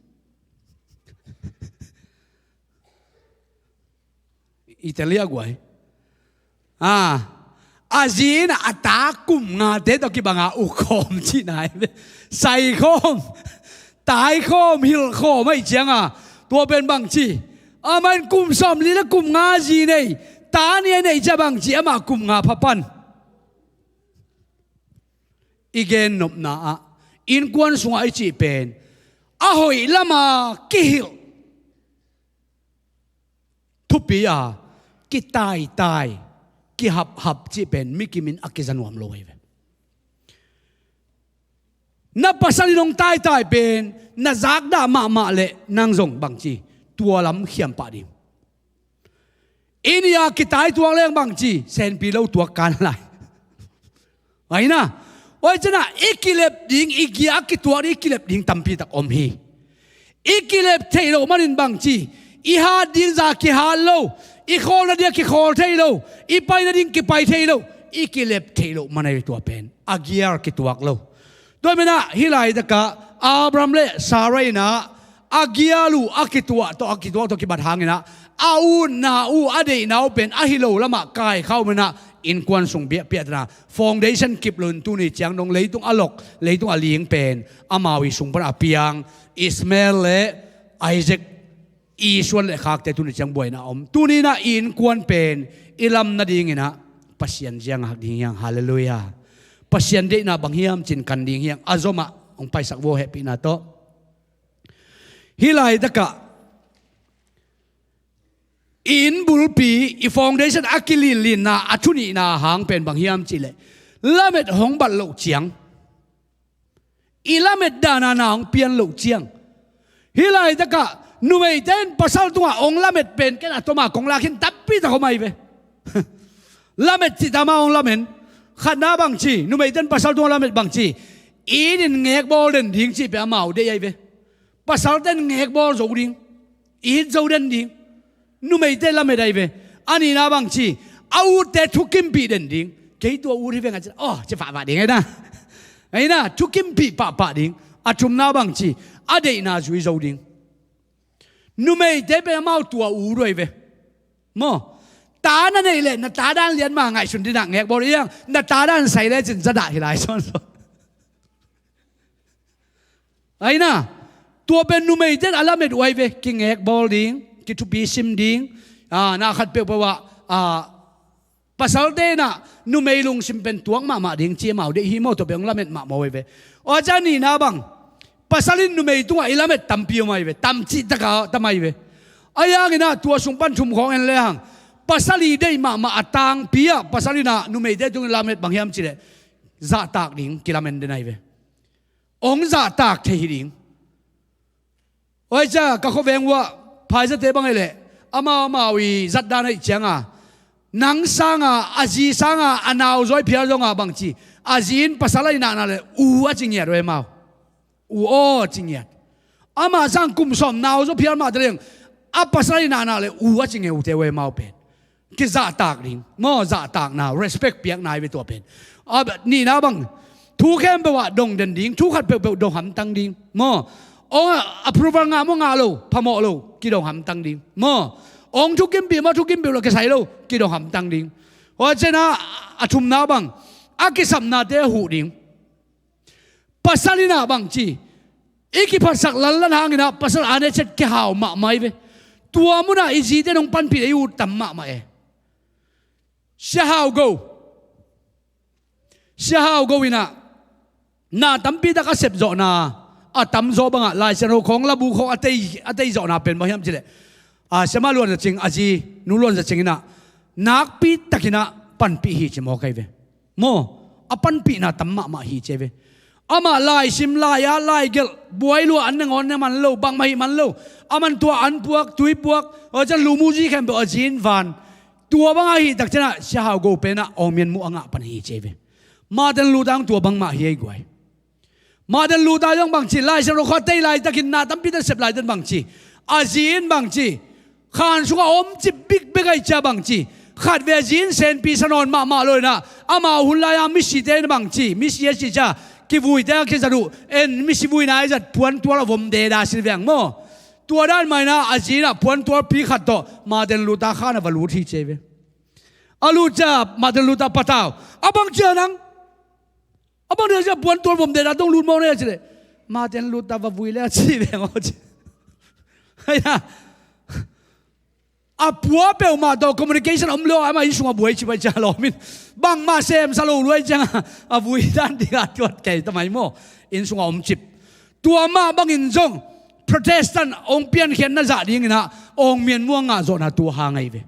Italia guai. A, a zi in a ta kum ngate tawh kibang a uk khawm cihna hi ve. Sai khawm, tai khawm, hilh khawm ahih ciang a, tua pen bang ci, amah in kum sawmli le kum nga zi nei, ta nih a neih ciang bang ci, amah kum nga pha pan. I gennopna ah, innkuan sungah i cih pen, a hoih lama kihilh thupi a, kitaitai, kihaphap cih pen mi kimin a kiza nuam lo ahi ve. Na pasal in hong taitai pen na zakdah mahmah leh nang zong bang ci, tua lam khiam pah ding. I nih a kitai tuak leng bang ci, senpi lo tuak kan lai. Ahi na, oi cina, i kilep ding, i gia a kituak ding, i kilep ding tampi tak om hi. I kilep theih loh manin bang ci, i hat ding za kihat lo, i khawlna ding a kikhawl thei lo, i paina ding kipai thei lo, i kilep theih loh man ahi tua pen. A gear kituak lo. Tua manin ah, hih laitak ah Abraham le Sarah in ah, a gear uh a kituak tawh, a kituak tawh kibat hangin ah, a utna uh, a deihna uh pen a hi lo lamah kaikhak uh manin ah, innkuan sung biakpiakna, foundation kip lo in tuni ciang dong leitung a lok, leitung a ling pen amau i sung pan a piang, Ishmael le Isaac, i suan le khakte tuni ciang buaina a om. Tuni in ah i innkuan pen i lam nadingin ah Pasian zia ngak ding hi hang. Halleluiah. Pasian deihna bang hiam cih kan ding hi hang. A zomah hong paisak vo, hehpihna tawh. Hih laitak ah i inn bulpi, i foundation a kilinlinna, a thunihna hang pen bang hiam cih leh, lamet hong bat loh ciang, i lamet dan a na hong pian loh ciang, hih laitak ah numeite in pasal tungah hong lamet pen ken a tawm a kong lak khin tampi tak om ahi ve. Lamet cih tama hong lamen. Khatna bang ci, numeite in pasal tungah lamet bang ci, it in ngekbawl den ding cih pen amau deih ahi ve. Pasalte in ngekbawl zo ding, it zo den ding. Numeite lamet ahi ve. A nihna bang ci, a utte thukimpih den ding. Kei tua ut hi veng a ci, aw, ci pahpah ding ahi na. Ahi na, thukimpih pahpah ding. A thumna bang ci, a deihna zui zo ding. Numeite pen amau tua ut uh ahi ve. Maw? Ta na neih leh na ta dan lian mah ngaihsun ding ah ngekbawl in, na ta dan sai lecin zadah hi lai sawnsawn. Ahi na, tua pen numeite in a lamet uh ahi ve, kingekbawl ding, kithupi sim ding, a, na khat peuhpeuh ah, a, pasalte in ah numei lungsim pen tuak mahmah ding ci amau deih hi maw, tua pen hong lamet mahmah uh ahi ve. Aw, a nihna bang, pasal in numei tungah i lamet tampi om ahi ve, tam cih tak a tam ahi ve. Ahi hangin ah tua sung pan thum khawng en le hang, pasal i deih mahmah a tangpi ah, pasal in ah numeite tungah i lamet bang hiam cih leh, zahtak ding kilamen den ahi ve. Hong zahtak thei hi ding. Oi ca, ka khuaveng uh ah phaizate bang ahi leh, amau amau i zatdan ahih ciang a, nang sang a, a zi sang a, a nauzaw i phial zong a bang ci, a zi in pasal ahih nak nak leh u a ci ngiat uh ahi maw. U aw ci ngiat. Amah sang kum sawm nauzaw phial mah ta leng, a pasal ahih nak nak leh u a ci ngiat uh te uh ahi maw pen. Kizahtak ding. Maw, zahtakna, respect piakna ahi ve tua pen. A nihna bang, thu khempeuh ah dong den ding, thu khat peuhpeuh dong hamtang ding. Maw, hong approval ngah maw ngah lo, phamawh lo, kidong hamtang ding. Maw, Ong thukimpih mah, thukimpih lo kisai lo, kidong hamtang ding. Tua ciangin a thumna bang, a kisapnate a huh ding. Pasal in ah bangci, i kiphatsak lanlan hangin ah pasal a ne ciat kihau mahmah hi ve. Tua munah i zite nong panpih i ut tam mahmah e. Sia Hau Go. Sia Hau Go in ah na tampi tak a sepzawhna a tamzaw bangah Lai Siangtho khawng, labu khawng a tei, a teizawhna pen bang hiam cileh, a, Siama Luan Za Cing, a zi Nu Luan Za Cing in ah nakpi takin ah panpih hi ci mawk ahi ve. Maw, a panpihna tam mahmah hi ci ahi ve. Amah laisim, lai-at, laigelh, buai lua, an ne ngawn ne man lo, bangmah hi man lo. Aman tua an puak, tui puak, a ciang lumuzi khempeuh a zi in van. Tua bang ahih tak ciangin ah Sia Hau Go pen ah awngmian muh a ngah pan hi ci ahi ve. Martin Luther zong tua bangmah hi ahi guai. Martin Luther zong bangci, Lai Siangtho khawng a tei laitakin, na tampi tak sep laitakin bangci, a zi in bangci, khan sungah omcip bikbek ahi cia bangci, khatvei a zi in senpi sa nawn mahmah lo in ah, amau hun lai-a misite in bangci, misi a si cia kivuite a kizat uh, en misi vuina a i zat puantual a vom deda sin veng maw. Tua dan mah in ah a zi in ah puantualpi khat tawh Martin Luther khan a va lut hi ci ahi ve. A lut cia Martin Luther patau. A bang cia nang? A bang dia cia puantual vom deda tong lut mawk na hia cileh, Martin Luther va vui le a ci veng aw ci. Hei na. A pua peuhmah tawh communication om lo a, amah inn sungah buai cip ahi cia lawm in. Bangmah semsa lo luai ciangah a vui dan dingah tuat kei tamai maw. Inn sungah omcip. Tua mah bangin zong Protestant ong piankhiatna zah dingin ah awngmian muh a ngah zawhna tua hang ahi ve.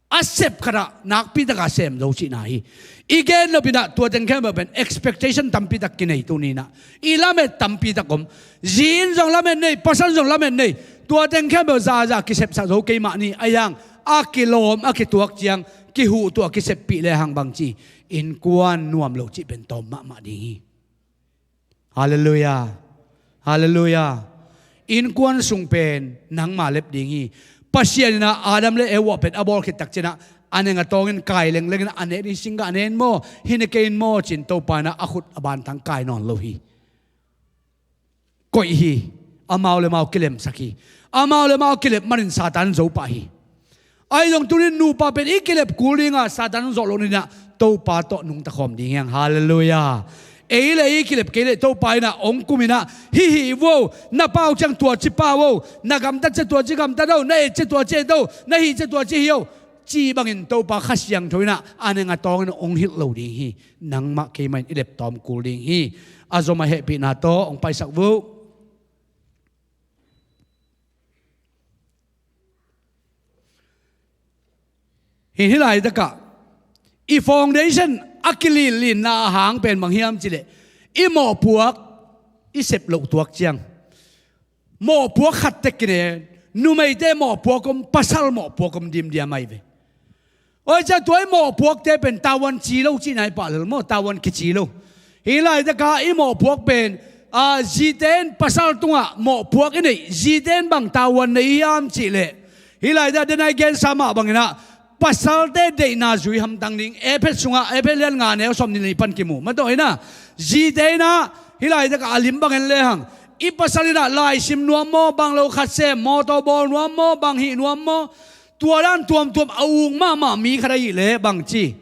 A sep khatah nakpi takah sem zo cihna hi. I gen nop in ah tua teng khempeuh pen expectation tampi tak kinei tuni in ah. I lamet tampi tak om. Zi in zong lamet nei, pasal in zong lamet nei. Tua teng khempeuh zaza kisepsak zo kei mah ni, a hiang a kilawm, a kituak ciang, kihuhtuah, kiseppih lehang bangci, innkuan nuam lo cih pen tawm mahmah ding hi. Halleluiah. Halleluiah. Innkuan sung pen nangma lep ding hi. Pasian in ah Adam le Eva pen a bawl khit tak ciangin ah a neng a tawngin kai lengleng in ah a nek ding, singgah nen maw, hi ne kei in maw ci-in Topa in ah a khut a bantang kai nawn lo hi. Koih hi. Amau le mau kilemsak hi. Amau le mau kilep manin Satan zo pah hi. Ahi zong tunin nupa pen i kilep kul dingah Satan hong zawh loh ni in ah Topa tawh nungta khawm ding hi hang. Halleluiah. Ei le ei kilep kei leh Topa in ah hong kum in ah, hih hih vo, na pau ciang tua ci pau o, na gamtat ciang tua ci gamtat o, na et ciang tua ci et o, na hih ciang tua ci hih o, ci bangin Topa Kha Siangtho in ah a neng a tawngin hong hilh lo ding hi. Nangmah keimah in i lep tawm kul ding hi. A zom a hehpihna tawh hong paisak vuh. Hih, hih laitakah i foundation a kilillinna a hang pen bang hiam cileh, i mawhpuak i sep loh tuak ciang, mawhpuak khat tek kine, numeite mawhpuak om, pasal mawhpuak om dimdiam ahi ve. Oi cia, tua i mawhpuakte pen tavuan ci lo cihna hi pah lel maw, tavuan kici lo. Hih laitaka i mawhpuak pen, a, zite in pasal tungah mawhpuak i neih, zite in bang tavuan nei hiam cihleh, hih laitaka den a i gensa mah bangin ah pasalte deihna zui hamtang ding. Efesa sungah, Efesa lian nga neu sawmnih le nih pan kimu. Mataw hi na, zite in ah hih laitaka a lim bang en lehang, i pasal in ah laisim nuam maw, bang lo khat sem, mawtaw bawl nuam maw, bang hih nuam maw, tua dan tuamtuam a uk mahmah mi khat ahih leh bangci,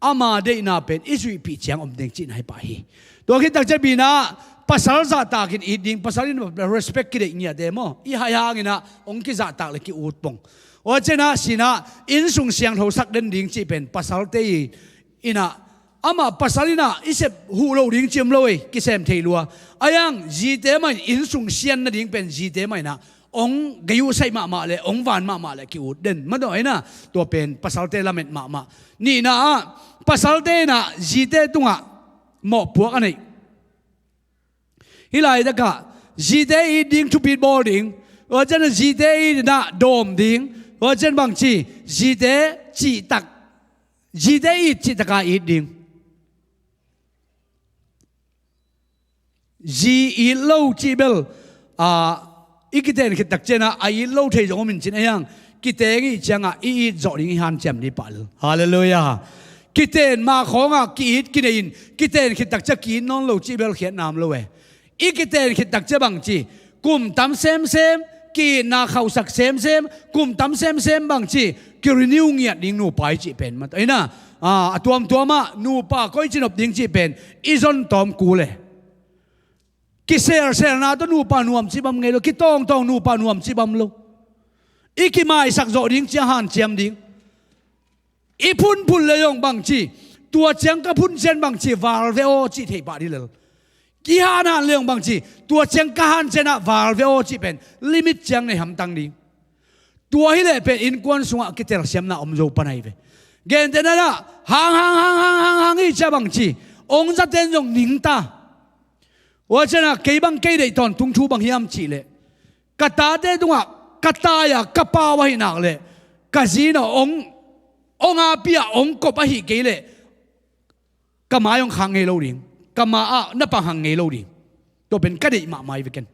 ama deihna pen i zuihpih ciang om ding cihna hi pah hi. Tua khit takciang bina, pasal zahtakin it ding, pasal in respect kideih ngiate maw, i hai hangin ah hong kizahtak le ki-ut pong. Ua cianah sinah innsung siangthosak den ding cih pen pasalte in ah, amah pasal in ah i sep huh lo ding ci om lo ei, kisem thei lua. A hiang zite mah in innsung sian nading pen zite mah in ah hong gei uh saih mahmah le hong van mahmah le ki-ut den. Madaw aina, tua pen pasalte lamet mahmah. Nihna ah, pasalte in ah zite tungah mawhpuak a neih. Hih laitakah zite it ding thupit bawl ding, ua cianah zite it in ah dawm ding, ua cian bangci, zite cihtak, zite it cihtaka it ding. Zi it lo cih bel, a, i kiten khit takcianah a it lo thei zong om in cin a hiang, kiteng ih ciangah i it zawh ding i hanciam dih pah lel. Halleluiah. Kiten mah khawngah ki-it kinei in, kiten khit takcia ki-it nawn lo cih bel khiatna om lo e. I kiten khit takcia bangci, kum tam semsem, ki-itna khauhsak semsem, kum tam semsem bangci, ki-renew ngiat ding nupa i cih pen. Mat, aina, a, a tuamtuamah nupa koi ci nop ding cih pen, i zon tawm kul e. Kiselselna tawh nupa nuam cih bang ngei lo, kitawngtawng nupa nuam cih bang lo. I kimaisak zawh ding ciang hanciam ding. I phunphun le zong bangci, tua ciang ka phun ciang bangci, val ve aw cih thei pah dih lel. Kihanhan le zong bangci, tua ciang ka han ciangah val ve aw cih pen, limit ciang nei hamtang ding. Tua hi leh pen innkuan sungah kitelsiamna om zo pan ahi ve. Gentehna ah, hang, hang, hang, hang, hang, hang, hi cia bangci, ong zaten zong ning ta. Ua ciangah kei bang kei deih tawntung thu bang hiam cih leh, ka tate tungah ka tai-a ka pau ahih nak leh, ka zi in a ong, ong api-a ong kop ahih kei leh, ka mai ong khak ngei lo ding, ka ma-ah na pang hang ngei lo ding. Tua pen ka deih mahmah hi ve ken.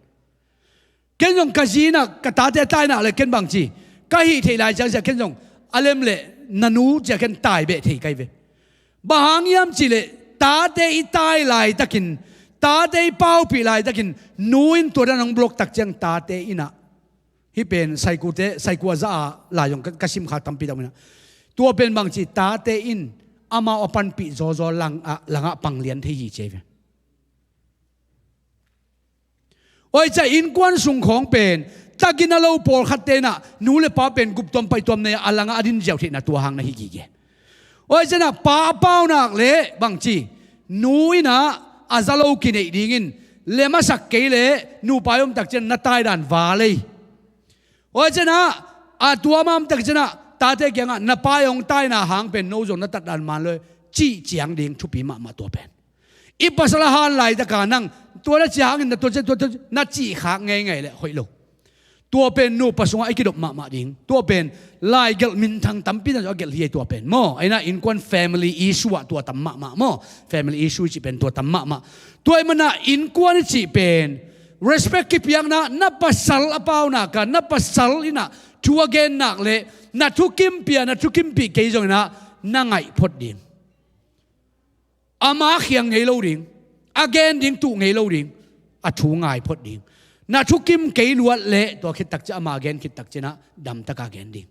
Ken zong ka zi in a ka tate tai nak leh ken bangci, ka hih theih lai ciang sia ken zong a lem leh na nu cia ken tai beh thei ka hi ve. Bang hang hiam cih leh, tate i tai laitakin, tate i paupih laitakin, nu in tua dan hong block tak ciang tate in a, hih pen saikute, saikua za-a lai zong ka, ka simkha tampi tak in a, tua pen bangci, tate in amau a panpih zawzaw langah, langah pang lian thei hi ci hi ve. Oi, cia innkuan sung khawng pen tagin a lo pawlkhatte in a, nu le pa pen guptuam paihtuam nei-a, a langah a din ziau theihna tua hang na hi gige. Oi, cia in a pa a pau nak leh bangci, nu in a a za lo kineih dingin lem a sak kei leh, nupa i om tak ciang na taidan val ei. Oi, cia in a, a tua mah om tak ciang a, tate kiangah na pa i ong taina hang pen no zong na tatdan man lo ei, cih ciang ding thupi mahmah tua pen. I pasal a han laitaka nang tua na cih hangin na tua, tua, tua, na cih khak ngeingei leh hoih lo. Tua pen nupa sungah i kidop mahmah ding. Tua pen lai gelh minthang tampi tak a gelh hi ei tua pen maw. Aina innkuan family issue ah tua tam mahmah maw. Family issue cih pen tua tam mahmah. Tua ahih manin innkuan i cih pen respect kipiakna, na pasal a pau nak a, na pasal in a thu a gen nak leh, na thukimpih a, na thukimpih kei zongin a, na ngaih phot ding. Ama khiang ngei lo ding, a gen ding tuh ngei lo ding, a thu ngai phot ding. Na thukim kei luat leh, tua khit tak ciang, ama gen khit tak ciang a, damtaka gen ding.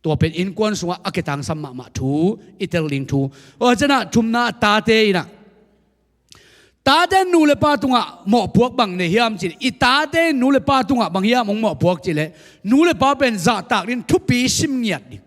Tua pen innkuan sungah a kitangsam mahmah thu, i tel ding thu. Tua ciang a thumna, tate in a, tate in nu le pa tungah mawhpuak bang nei hiam cih leh, i tate in nu le pa tungah bang hiam hong mawhpuak cih leh, nu le pa pen zahtak ding, thupi sim ngiat ding.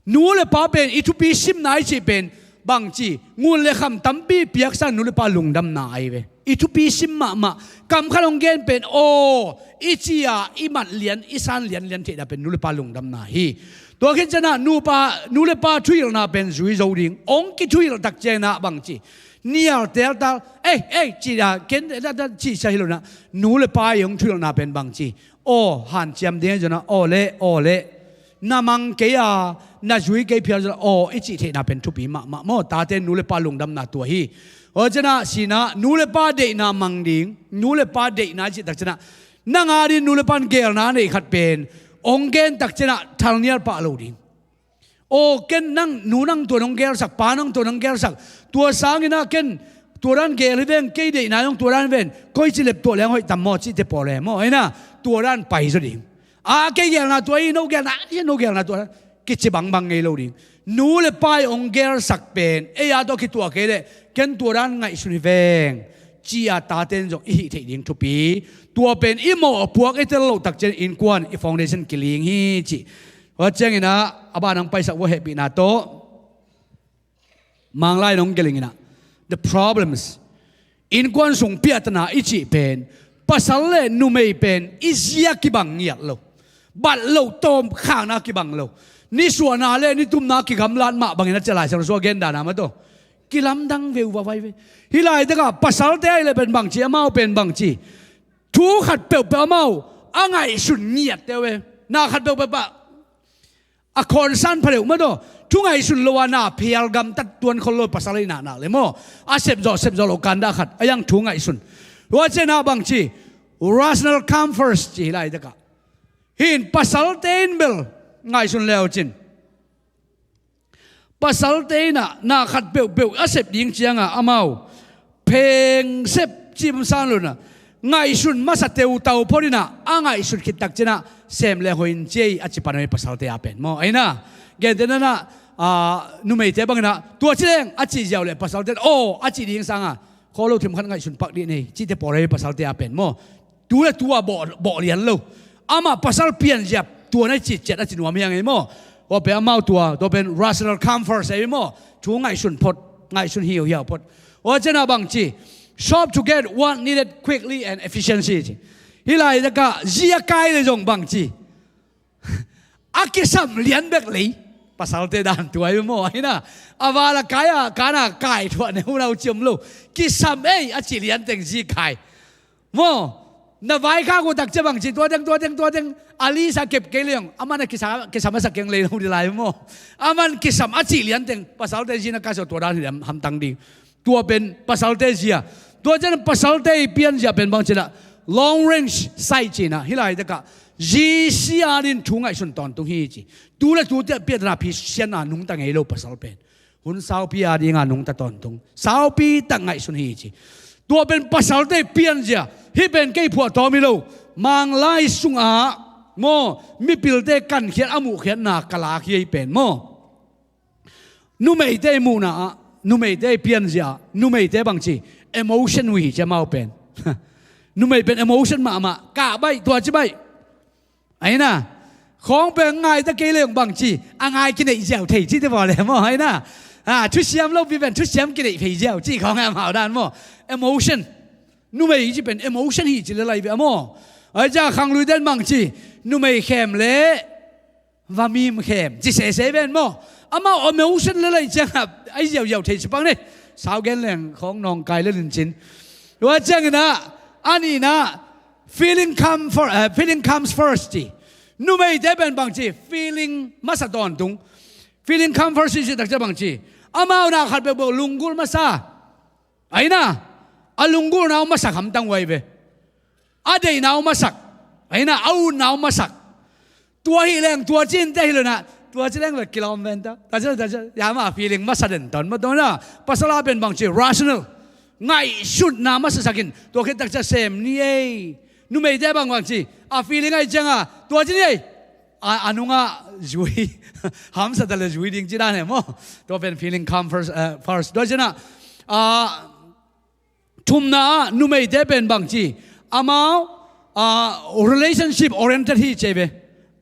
Nu le pa pen i thupi simna i cih pen bangci, ngun le kham tampi piaksa nu le pa lungdamna ahi ve. I thupi sim mahmah, kam khat hong gen pen aw i ci-a i mat lian, i san lianlian theihna pen nu le pa lungdamna hi. Tua khit ciang a nupa, nu le pa thuhilhna pen zui zo ding. Hong kithuhilh tak ciang a bangci, nial teltal, ei, ei, ci-a, ken, da, da, ci sa hi lo in a, nu le pa i hong thuhilhna pen bangci, aw hanciam ding ahi zongin a, aw le, aw le, na mang kei a, na zui kei phial zongin a, aw i cih theihna pen thupi mahmah maw. Tate nu le pa lungdamna tua hi. Tua ciang a, sihna, nu le pa deihna mang ding, nu le pa deihna i cih tak ciang a, nang a ding nu le pa in geelna nei khat pen hong gen tak ciang a, thalnial pah lo ding. Aw, ken nang, nu nang tua nong gelsak, pa nang tua nong gelsak, tua sangin a ken tua dan gel hi veng, kei deihna zong tua dan hi veng, koici lep tuah leng hoih tam maw cihte pawl e maw, aina, tua dan pai zaw ding. A, kei gelna tua hi, no gelna, a, no gelna tua dan, kici bangbang ngei lo ding. Nu le pa i hong gelsak pen ei a tawh kituah kei leh, ken tua dan ngaihsun hi veng, ci-a tate in zong i hih theih ding thupi. Tua pen i mawhpuak i tel loh tak ciang innkuan i foundation kiling hi cih. Tua ciangin a, a ban hong paisak vua, hehpihna tawh Manglai in hong gelh ing in a, the problems. Innkuan sung piahtana i cih pen, pasal le numei pen i zia kibang ngiat lo, bat loh tawmkhakna kibang lo, nisuahna le nitumna kigamlat mah bangin a cia Lai Siangtho sung a gen dan a mah tawh kilamdang veu va vai ve. Hih laitakah pasalte ahih leh pen bangci, amau pen bangci, thu khat peuhpeuh amau a ngaihsun ngiatte uh e. Na khat peuhpeuh pah a concern pha deuh mah tawh, thu ngaihsun lo a na phial gamtat tuan khol lo pasal ahih nak nak le maw. A sepzawh sepzawh loh kan dah khat a, a yang thu ngaihsun. Tua ciang a bangci, rational come first ci hi laitakah. Hih in pasalte in bel ngaihsun le uh cin, pasalte in a na khat peuhpeuh a sep ding ciang a amau pheng sep cih bang san lo in a, ngaihsun masa teutau phot inah, a ngaihsut khit tak cianah sem le hoih in ci ei a ci pan ei pasalte a pen maw. Aina, gentehna inah, ah, numeite bang inah tua ci leng a cih ziau le pasalte aw a cih ding sanga khaw lo themkhat ngaihsun pak dih nei cihte pawl ei pasalte a pen maw. Tu le tu a bawh, bawh lian lo. Amah pasal pianzia tua na cih ciat a ci nuam hiang ei maw. Tua pen amau tua, tua pen rational comfort ei maw. Thu ngaihsun phot, ngaihsun hiuhiau phot. Tua cianah bang ci, shop to get what needed quickly and efficiency ci. Hih laitakah zia kai le zong bang ci, a kisam lian bek lei. Pasalte dan tua ei maw, aina. A vala kai a, kana kai thuah ne unau ciam lo. Kisam ei a ci lian teng zi kai. Maw, na vaikhak uh tak cia bang ci, tua teng, tua teng, tua teng, a lisa kep kei leng, aman a kisam, kisam a sak keng lei lo di lai maw. Aman kisam a cih lian teng, pasalte zi na ka so tua dan hi liam hamtang ding. Tua pen pasalte zia. Tua cian pasalte i pianzia pen bang ci lah, long range sight ci nah, hih laitakah zi sia din thu ngaihsun tawntung hi ci. Tu le tu tiah piatna phi sian a nungta ngei lo pasal pen. Hun saupi a dinga nungta tawntung. Saupi tak ngaihsun hi ci. Tua pen pasalte pianzia. Hih pen kei phuahtawm hi lo. Manglai sungah maw, mipilte kankhiat a muhkhiatna ka lak hi ei pen maw. Numeite i muhna ah, numeite i pianzia ah, numeite bang ci, emotion uh hi ci amau pen. Numei pen emotion mahmah, kah baih, tua ci baih. Aina, khawng pen ngai ta kei leng bang ci, a ngai kineih ziau thei ci te baw le maw, aina. Ah, thusiam lopi pen thusiam kineih phei ziau ci khawng amau dan maw. Emotion. Numei ci pen emotion hi ci le lai ve maw. Ai ca khangluite in bang ci, numei khem le va mim khem ci sese ven maw. Amau emotion le lai ciangah ai ziauziau thei ci pang ni. Sau gen leng khawng nawngkai le lincin. Tua cianginah a nihnah feeling come for, eh, feeling comes first ci. Numeite pen bang ci, feeling masa tawntung. Feeling come first ci tak cia bang ci, amau na khat bekbek lunggulh masa. Aina, a lunggulhna uh masak hamtang uh ai ve. A deihna uh masak. Aina, a utna uh masak. Tua hi leng, tua ci in te hi lo nah. Tua ci leng ve kilawm ven ta. Ta ci, ta ci, ya ma feeling masa den ton ma tona. Pasal a pen bang ci, rational. Ngaihsutna masasakin tua khit tak cia sem ni ei. Numeite bang bang ci, a feeling ai cianga tua ci ni ei. A, a nungah zui. Hamsa ta le zui ding ci dan he maw. Tua pen feeling come first, eh, first. Tua cianah, ah, thumna ah numeite pen bang ci, amau, ah, relationship oriented hi ci ei ve.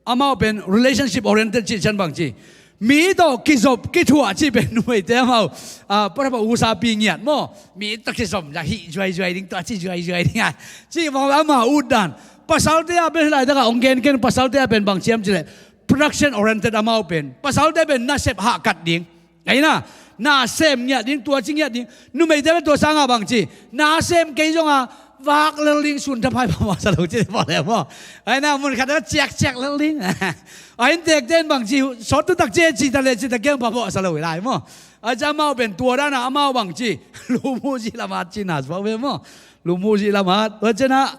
Amau pen relationship oriented ci cian bang ci, mi tawh kizop kithuah ci pen numeite amau, ah, parapa usapi ngiat maw. Mi tawh kizom zah hih zuaizuai ding, tua ci zuaizuai ding a ci maw amau ut dan. Pasalte a pen hi laitakah hong genken, pasalte a pen bang ciam ci leh, production oriented amau pen. Pasalte pen nasep hahkat ding. Aina, na sem ngiat ding, tua ci ngiat ding. Numeite pen tua sangah bang ci, na sem kei zonga vak lel ding, sun thaphai phamawh sa lo ci pawh le maw. Aina, mun khat a ciakciak lel ding. A inntekte in bang ci, sawt tu tak ci, ci ta le ci ta kiang phamawh sa lo hi lai maw. A ci amau pen tua dana amau bang ci, lumuh zih lamat ci na suak ve maw. Lumuh zih lamat. Tua cianah,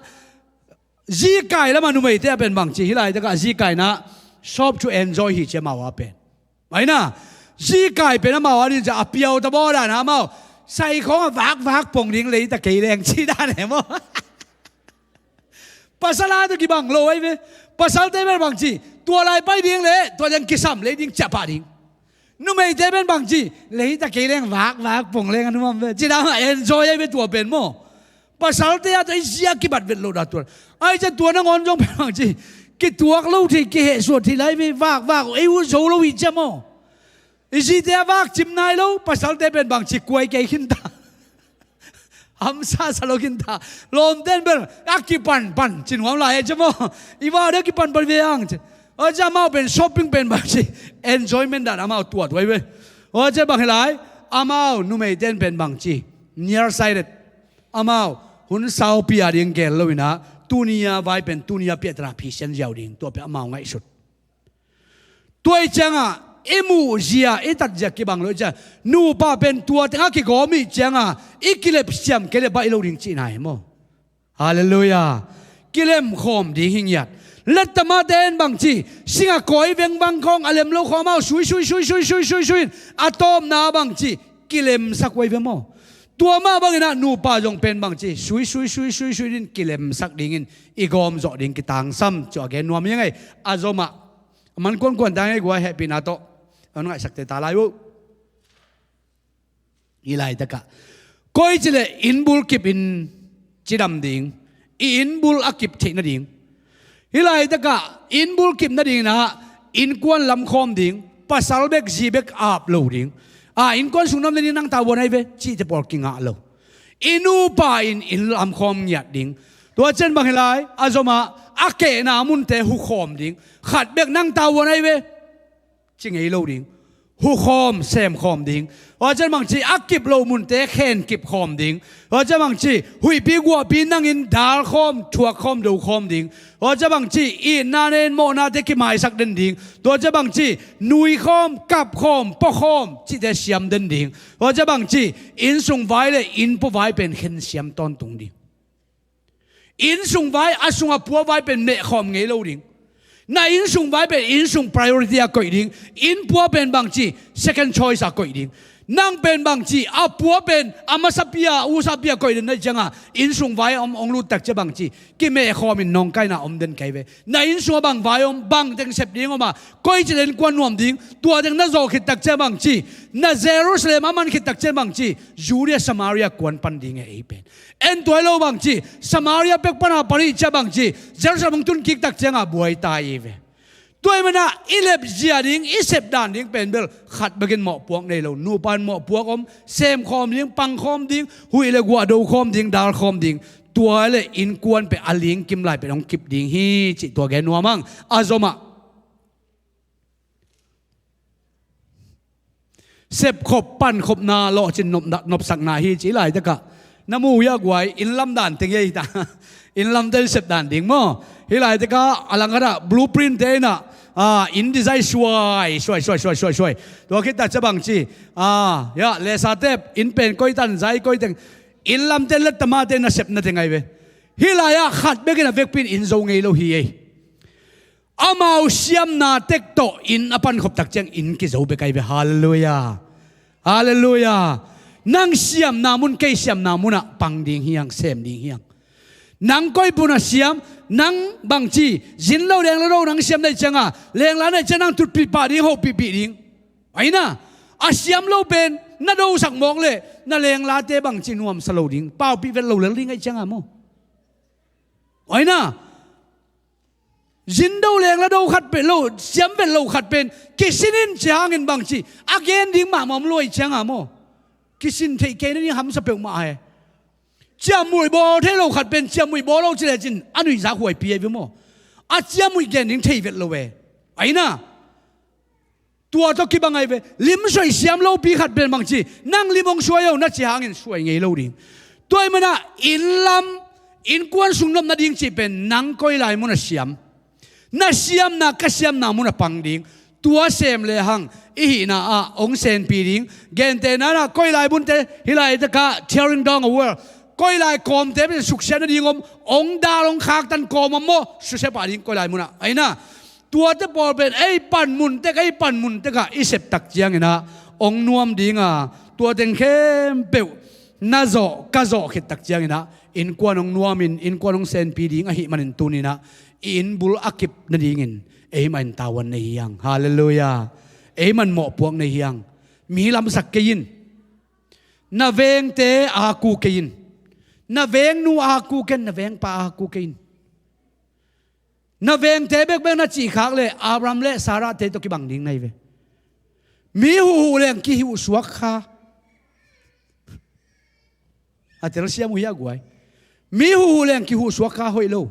zikai lama numeite a pen bang ci, hi laitakah zikaina shop to enjoy hi ci amau a pen. Aina, zikai pen amau a din cia a piau ta baw dan amau. Sai khawng a vakvak pong ding lei ta kei leng ci dan he maw. Pasal a ta kibang lo ai ve. Pasalte pen bang ci, tua lai pai ding le, tua ding kisam lei ding ciapah ding. Numeite pen bang ci, lei ta kei leng vakvak pong leng a nuam ve. Ci dan a enjoy ai ve tua pen maw. Pasalte a tua i zia kibat vet loh dah tuan. Ai cia tua nangawn zong pen bang ci, kituak lo thei, kihehsuah thei lai ve, vakvak ei ut zo lo hi cia maw. I zite a vak cim nai lo, pasalte pen bang ci, kuai kei khinta. Hamsa sa lo khinta. Lawmte in bel a kipanpan ci nuam lai e cia maw. I vak deuh kipanpan ve ang ci. Aw cia amau pen shopping pen bang ci, enjoyment dan amau tuat uh ai ve. Aw cia bang hi lai, amau numeite in pen bang ci, nearsighted. Amau hun saupi a ding gel lo inah, tuni a vai pen tuni a piahtana phi sian ziau ding, tua pen amau ngaihsut. Tua i ciangah i muhzia, i tatzia kibang lo i ciang, nupa pen tua tengah kigawm i ciangah i kilepsiam kei le baih lo ding cihna hi maw. Halleluiah. Kilemkhawm ding hi ngiat. Lettamate in bang ci, singa kawi vengbang khawng a lem lo khawng amau sui sui sui sui sui sui sui in, a tawpna bang ci, kilemsak uh ai ve maw. Tua mah bangin ah nupa zong pen bangci sui sui sui sui sui din kilemsak dingin i gawm zawh ding kitangsam, cih a gen nuam hi ing ei. A zom ah a man kuankuan ta ing ei, guai, hehpihna tawh hong ngaihsakte ta lai uh. Hih laitakah koi cileh inn bul kip in cidam ding, i inn bul a kip theih nading. Hih laitakah inn bul kip nading inah innkuan lamkhawm ding, pasal bek zi bek ap lo ding. A, innkuan sung nuam nading nang tavuan ahi ve cihte pawl kingah lo. I nupa in inn lamkhawm ngiat ding. Tua ciang bang hi lai, a zom ah a kehna munte hukhawm ding. Khat bek nang tavuan ahi ve ci ngei lo ding. Hukhawm, semkhawm ding. Tua ciang bangci a kip loh munte khen kipkhawm ding. Tua ciang bangci huihpi guahpi nangin dalkhawm, thuakkhawm, dokhawm ding. Tua ciang bangci itna nei-in mawhnate kimaisak den ding. Tua ciang bangci nuikhawm, kapkhawm, puakhawm cihte siam den ding. Tua ciang bangci innsung vai le innpua vai pen khensiam tawntung ding. Innsung vai, a sungah pua vai pen mehkhawm ngei lo ding. Na innsung vai pen innsung priority a koih ding. Innpua pen bangci second choice a koih ding. Nang pen bangci a pua pen a masapi a, usapi a koih den na hih ciangah innsung vai a om hong luttak ciang bangci kimehkhawm in nawngkaina om den kei ve. Na innsung a bang vai om, bang teng sep ding om a, koi cileh innkuan nuam ding, tua teng na zawh khittak ciang bangci, na Jerusalem a man khittak ciang bangci, Judea Samaria kuan pan ding e ei pen. En tuai lo bangci, Samaria pek pana parih ciah bangci, Jerusalem hong tun kiktak ciangah buai ta hi ve. Tua ahih manah i lepzia ding, i sepdan ding pen bel khat bekin mawhpuak nei lo. Nupa in mawhpuak om, semkhawm ding, pangkhawm ding, huih le guah dokhawm ding, dalkhawm ding. Tua le innkuan pen a lingkim lai pen hong kip ding hi cih tua gen nuam ing. A zom ah sepkhop pankhopna lawhcin nopna, nopsakna hi cih laitakah na mu uh hia, guai? Inn lam dan teng hi ta. Inn lamte in sepdan ding maw? Hih laitakah a langkhatah blueprint te inah, ah, inn design suai suai suai suai suai suai. Tua khittak ciang bangci, ah, ya, lesa tep, inn pen koi tan zai koi teng, inn lamte in, lattamate in a sepna teng ahi ve. Hih lai-ah khat bekin a vekpi in inn zo ngei lo hi ei. Amau siamna tek tawh inn a pankhop tak ciang inn kizo bek ahi ve. Halleluiah. Halleluiah. Nang siamna mun, kei siamna munah pang ding hi hang, sem ding hi hang. Nang koi punah siam, nang bangci zin lo lengla do nang siam na hih ciangah, lengla na hih ciang nang tutpih pah ding, hopihpih ding. Aina, a siam lo pen na dosak mawk leh na lenglate bangci nuamsa lo ding, paupih vet lo lel ding ahih ciangah maw? Aina, zin do lengla do khat pen lo, siam vet lo khat pen kisin in ci hangin bangci a gen ding mahmah om lo ahih ciangah maw? Kisin theih kei nading hamsa peuhmah hi. Ciamnuih bawl thei lo khat pen ciamnuih bawl lo ci lecin a nuihzak huaipi ahi ve maw? A ciamnuih gen ding thei vet lo e. Aina, tua tawh kibang ahi ve. Lim suai siam lopi khat pen bangci, nang lim hong suai o na ci hangin suai ngei lo ding. Tua ahih manah inn lam, innkuan sung nop nading cih pen nang koi lai munah siam, na siamna, ka siamna munah pang ding. Tua sem lehang i hihna ah hong senpi ding. Gentehna inah koi lai munte, hih laitakah tearing down a wall, koi lai kawmte pen suksiat nading om, hong dal hong khaktan kawm om maw? Susia pah ding koi lai munah. Aina, tuate pawl pen ei panmun tek, ei panmun tekah i sep tak cianginah hong nuam dinga, tua teng khempeuh na zawh, ka zawh khit tak cianginah innkuan hong nuamin, innkuan hong senpi ding ahih manin tuninah i inn bul a kip nadingin ei mah in tavuan nei hi hang. Halleluiah. Ei mah in mawhpuak nei hi hang. Mi lamsak kei in. Na vengte a ku kei in. Na vengnu a ku ken, na vengpa a ku kei in. Na vengte bekbek na cihkhak leh Abraham le Sarahte tawh kibang ding na hi ve. Mi huhhuh leng kihuhsuak kha. A telsiam uh hi a guai. Mi huhhuh leng kihuhsuak kha hoih lo.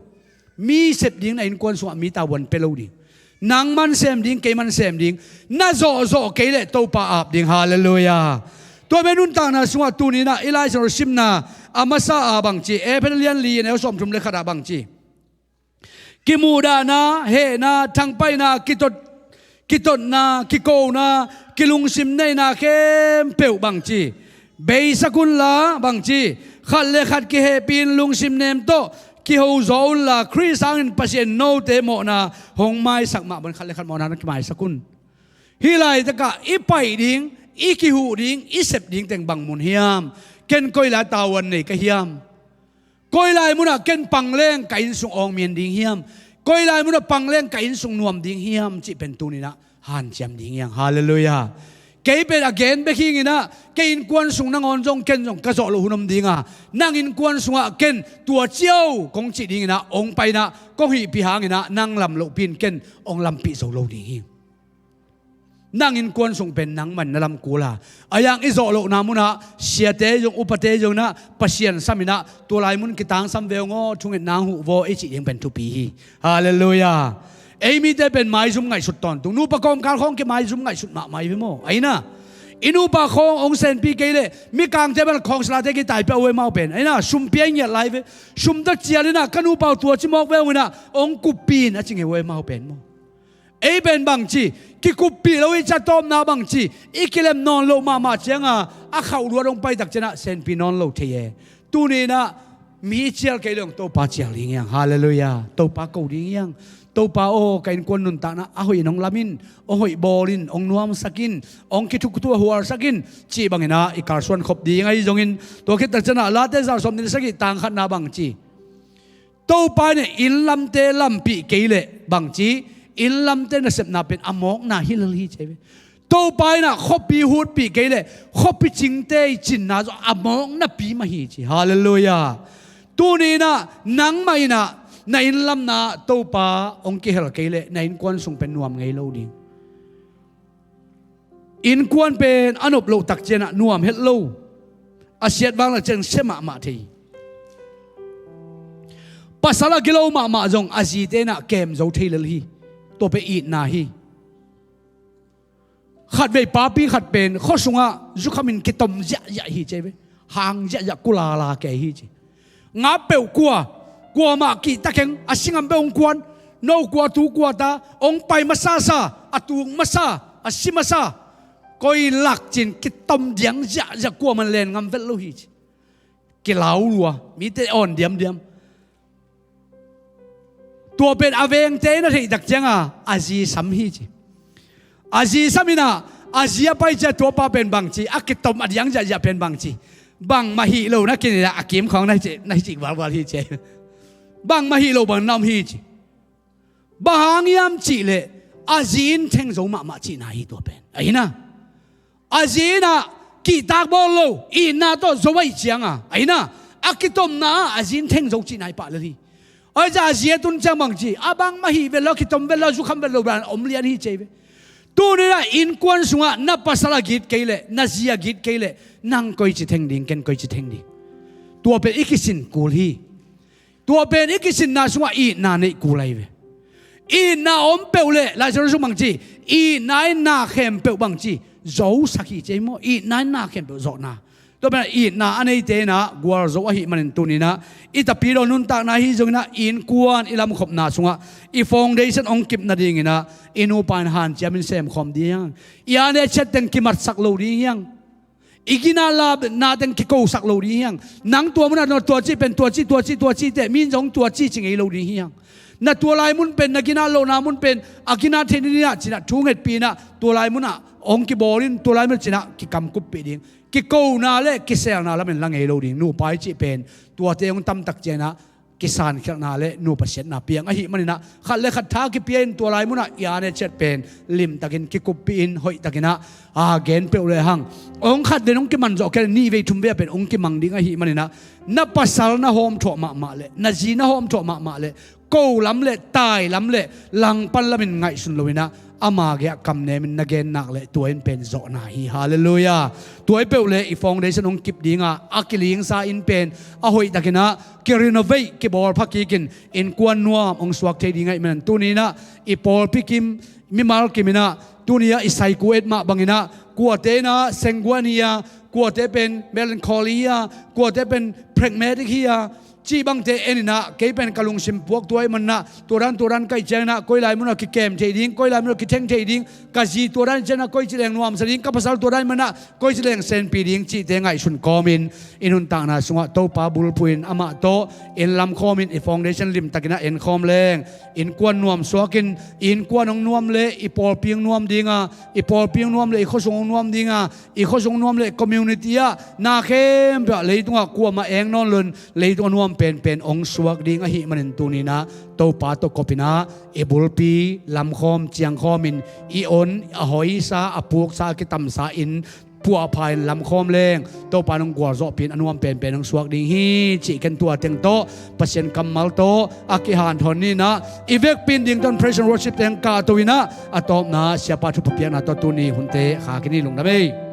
Mi sep ding na innkuan sungah mi tavuan pia lo ding. Nang man sem ding, kei man sem ding. Na zawhzawh kei leh Topa ap ding. Halleluiah. Tua mah nuntakna sungah tuninah i Lai Siangtho simna a masa a bangci, Efesa lian li in a sawmthum le khat ah bangci, kimuhdahna, hehna, thangpaihna, kitot, kitotna, kikona, kilungsim neihna khempeuh bangci, beisak unla bangci, khat le khat kihehpih in lungsim nem tawh kihozaw unla, Khrist hangin Pasian note mawhna hong maisak mah bangin khat le khat mawhna na kimaisak un. Hih laitakah i paih ding, i kihuh ding, i sep ding teng bang mun hiam? Ken koi lai tavuan nei ka hiam? Koi lai munah ken pang leng ka innsung awngmian ding hiam? Koi lai munah pang leng ka innsung nuam ding hiam? Cih pen tuninah hanciam ding hiang. Halleluiah. Kei pen a gen bek hinginah kei innkuan sung nangawn zong ken zong ka zawh loh hun om dinga, nang innkuan sungah ken tua ciau kong cih dinginah ong painah kong hihpih hanginah nang lam lohpih in ken ong lampih zo lo ding hi. Nang innkuan sung pen nangman na lam kul a, a yang i zawh lohna munah siate zong upate zonginah Pasian saminah tua lai mun kitangsam veu ngaw, thungetna ang huh vaw i cih ding pen thupi hi. Halleluiah. Ei mite pen maizum ngaihsut tawntung, nupa kawmkal khawng kimaizum ngaihsut mahmah i ve maw? Aina i nupa khawng ong senpi kei leh mikangte bel khawngsilate kitaipia uh e mau pen. Aina sum pia i ngiat lai ve. Sum tawh cialinah ka nupa uh tua ci mawk ve unginah ong kuppi in a ci ngei uh e mau pen maw? Ei pen bangci kikuppih lo i catawpna bangci i kilem nawn loh mahmah cianga a khauh luat hong paitak cianah senpi nawn lo thei e. Tuninah mi cial kei leng Topa cial ding hiang. Halleluiah. Topa ko ding hiang. Topa aw, ka innkuan nuntakna a hoih in hong lamin, hong hoih bawlin, hong nuamsakin, hong kithukthua hualsakin cih banginah i kalsuan khop ding ahi zongin, tua khittak cianah Late za sawm nih le sagih tang khatna bangci Topa in inn lamte lampih kei leh bangci inn lamte nasepna pen a mawkna hi lel hi ci ve. Topa inah khuapi hutpih kei leh khuapi cingte i cinna zong a mawknapi mah hi ci. Halleluiah. Tuninah nangmah inah na inn lamna Topa hong kihel kei leh na innkuan sung pen nuam ngei lo ding. Innkuan pen a nop loh tak cianah nuam het lo, a siat vang lak cian sia mahmah thei. Pasal a gilo mahmah zong a zite inah kem zo thei lel hi. Tua pen itna hi. Khatvei papi khat pen khua sungah zukhamin kitom ziahziah hi ci ve. Hang ziahziah kulala kei hi ci. Ngap peuh kua, kuamah kihta keng, a singam peuh hong kuan, no kua tu kua ta, hong pai masasa, a tuk masa, a si masa, koi lakcin kitom diang ziahziah kuaman len ngam vet lo hi ci. Kilau lua, mite awn diamdiam. Tua pen a vengte in a theihtak cianga a zi sam hi ci. A zi sam inah a zi a pai cia tua pa pen bangci a kitom a diang ziahziah pen bangci. Bangmah hih lo na kinila a kim khawng na hi cik valval hi ci. Bangmah hih lo bang na om hi ci. Bang hang hiam cihleh a zi in theng zo mahmah cihna hi tua pen. Ahina a zi inah kihtak bawl lo itna tawh zo ahi cianga ahina a kitomna ah a zi in theng zo cihna hi pah lel hi. Oi ca a zi a tun ciang bangci a bangmah hih vet lo a kitom vet lo a zukham vet lo bang om lian hi ci ve. Tuninah innkuan sungah na pasal a git kei leh na zi a git kei leh nang koici theng ding ken koici theng ding. Tua pen i kisin kul hi. Tua pen i kisinna sungah itna neih kul ahi ve. Itna om peuh leh Lai Siangtho sung bangci itna in na khempeuh bangci zosak hi ci ei maw? Itna in na khempeuh zawhna. Tua pen itna a neite inah gualzo ahih manin tuninah i tapidaw nuntakna hi zonginah innkuan i lamkhopna sungah i foundation hong kip nadinginah i nupa in hanciamin semkhawm ding hiang. I ane ciat teng kimatsak lo ding hiang. I ginatna teng kikosak lo ding hiang. Nang tua munah na tua cih pen tua cih tua cih tua cih teh min zong tua cih ci ngei lo ding hiang. Na tua lai mun pen na ginat lohna mun pen a ginat theih nadinah cinah thu ngetpih inah tua lai munah hong kibawlin tua lai munah cinah kikamkuppih ding. Kikona le kiselna lamin la ngei lo ding nupa i cih pen tuate hong tamtak cianah kisankhialhna le nupa siatna piang ahih maninah khat le khat tha kipia in tua lai munah i ane ciat pen limtakin kikuppihin hoihtakinah a gen peuh le hang hong khat ven hong kiman zawh kei le nihvei thumvei a pen hong kimang ding ahih maninah na pasal na hawmthuah mahmah le na zi na hawmthuah mahmah le ko lam le tai lam le langpan lamin ngaihsun loinah ama gei-ah kamnemin na gen nak le tua in pen zawhna hi. Halleluiah. Tua i peuh le i foundation hong kip dinga a kilingsa in pen a hoihtakinah kirenovate kibawl pha kikin innkuan nuam hong suak thei ding ahih manin tuninah i pawlpi kim mimal kiminah tuni-ah i saiku et mah banginah kuate inah sanguine hi-a kuate pen melancholy hi-a kuate pen phlegmatic hi-a cih bangte en inah, kei pen ka lungsim puak tua ih manah, tua dan tua dan ka ih cianginah koi lai munah kikem thei ding, koi lai munah kitheng thei ding, ka zi tua dan ih cianginah koi ci leng nuamsa ding, ka pasal tua dan ih manah koi ci leng senpi ding cihte ngaihsun kawmin i nuntakna sungah Topa bulphuh in amah tawh in lamkhawmin i foundation limtakinah enkhawm leng, innkuan nuam suakin i innkuan hong nuam le i pawlpi hong nuam dinga, i pawlpi hong nuam le i khuasung hong nuam dinga, i khuasung nuam le community ah na khempeuh ah leitungah kuamah eng nawn loin leitung a nuam penpen hong suak ding ahih manin tuninah Topa tawh kopinah i bulpi lamkhawm ciangkhawmin i on a hoisa a puksa a kitamsa in puahpha in lamkhawm leng Topa nong gualzawhpih in a nuam penpen hong suak ding hi cih ken tua teng tawh Pasian kammal tawh a kihanthawn ninah i vekpi in ding ton praise and worship teng kahto inah a tawpna siapa thupha piakna tawh tuni hunte kha kini lungdam ei.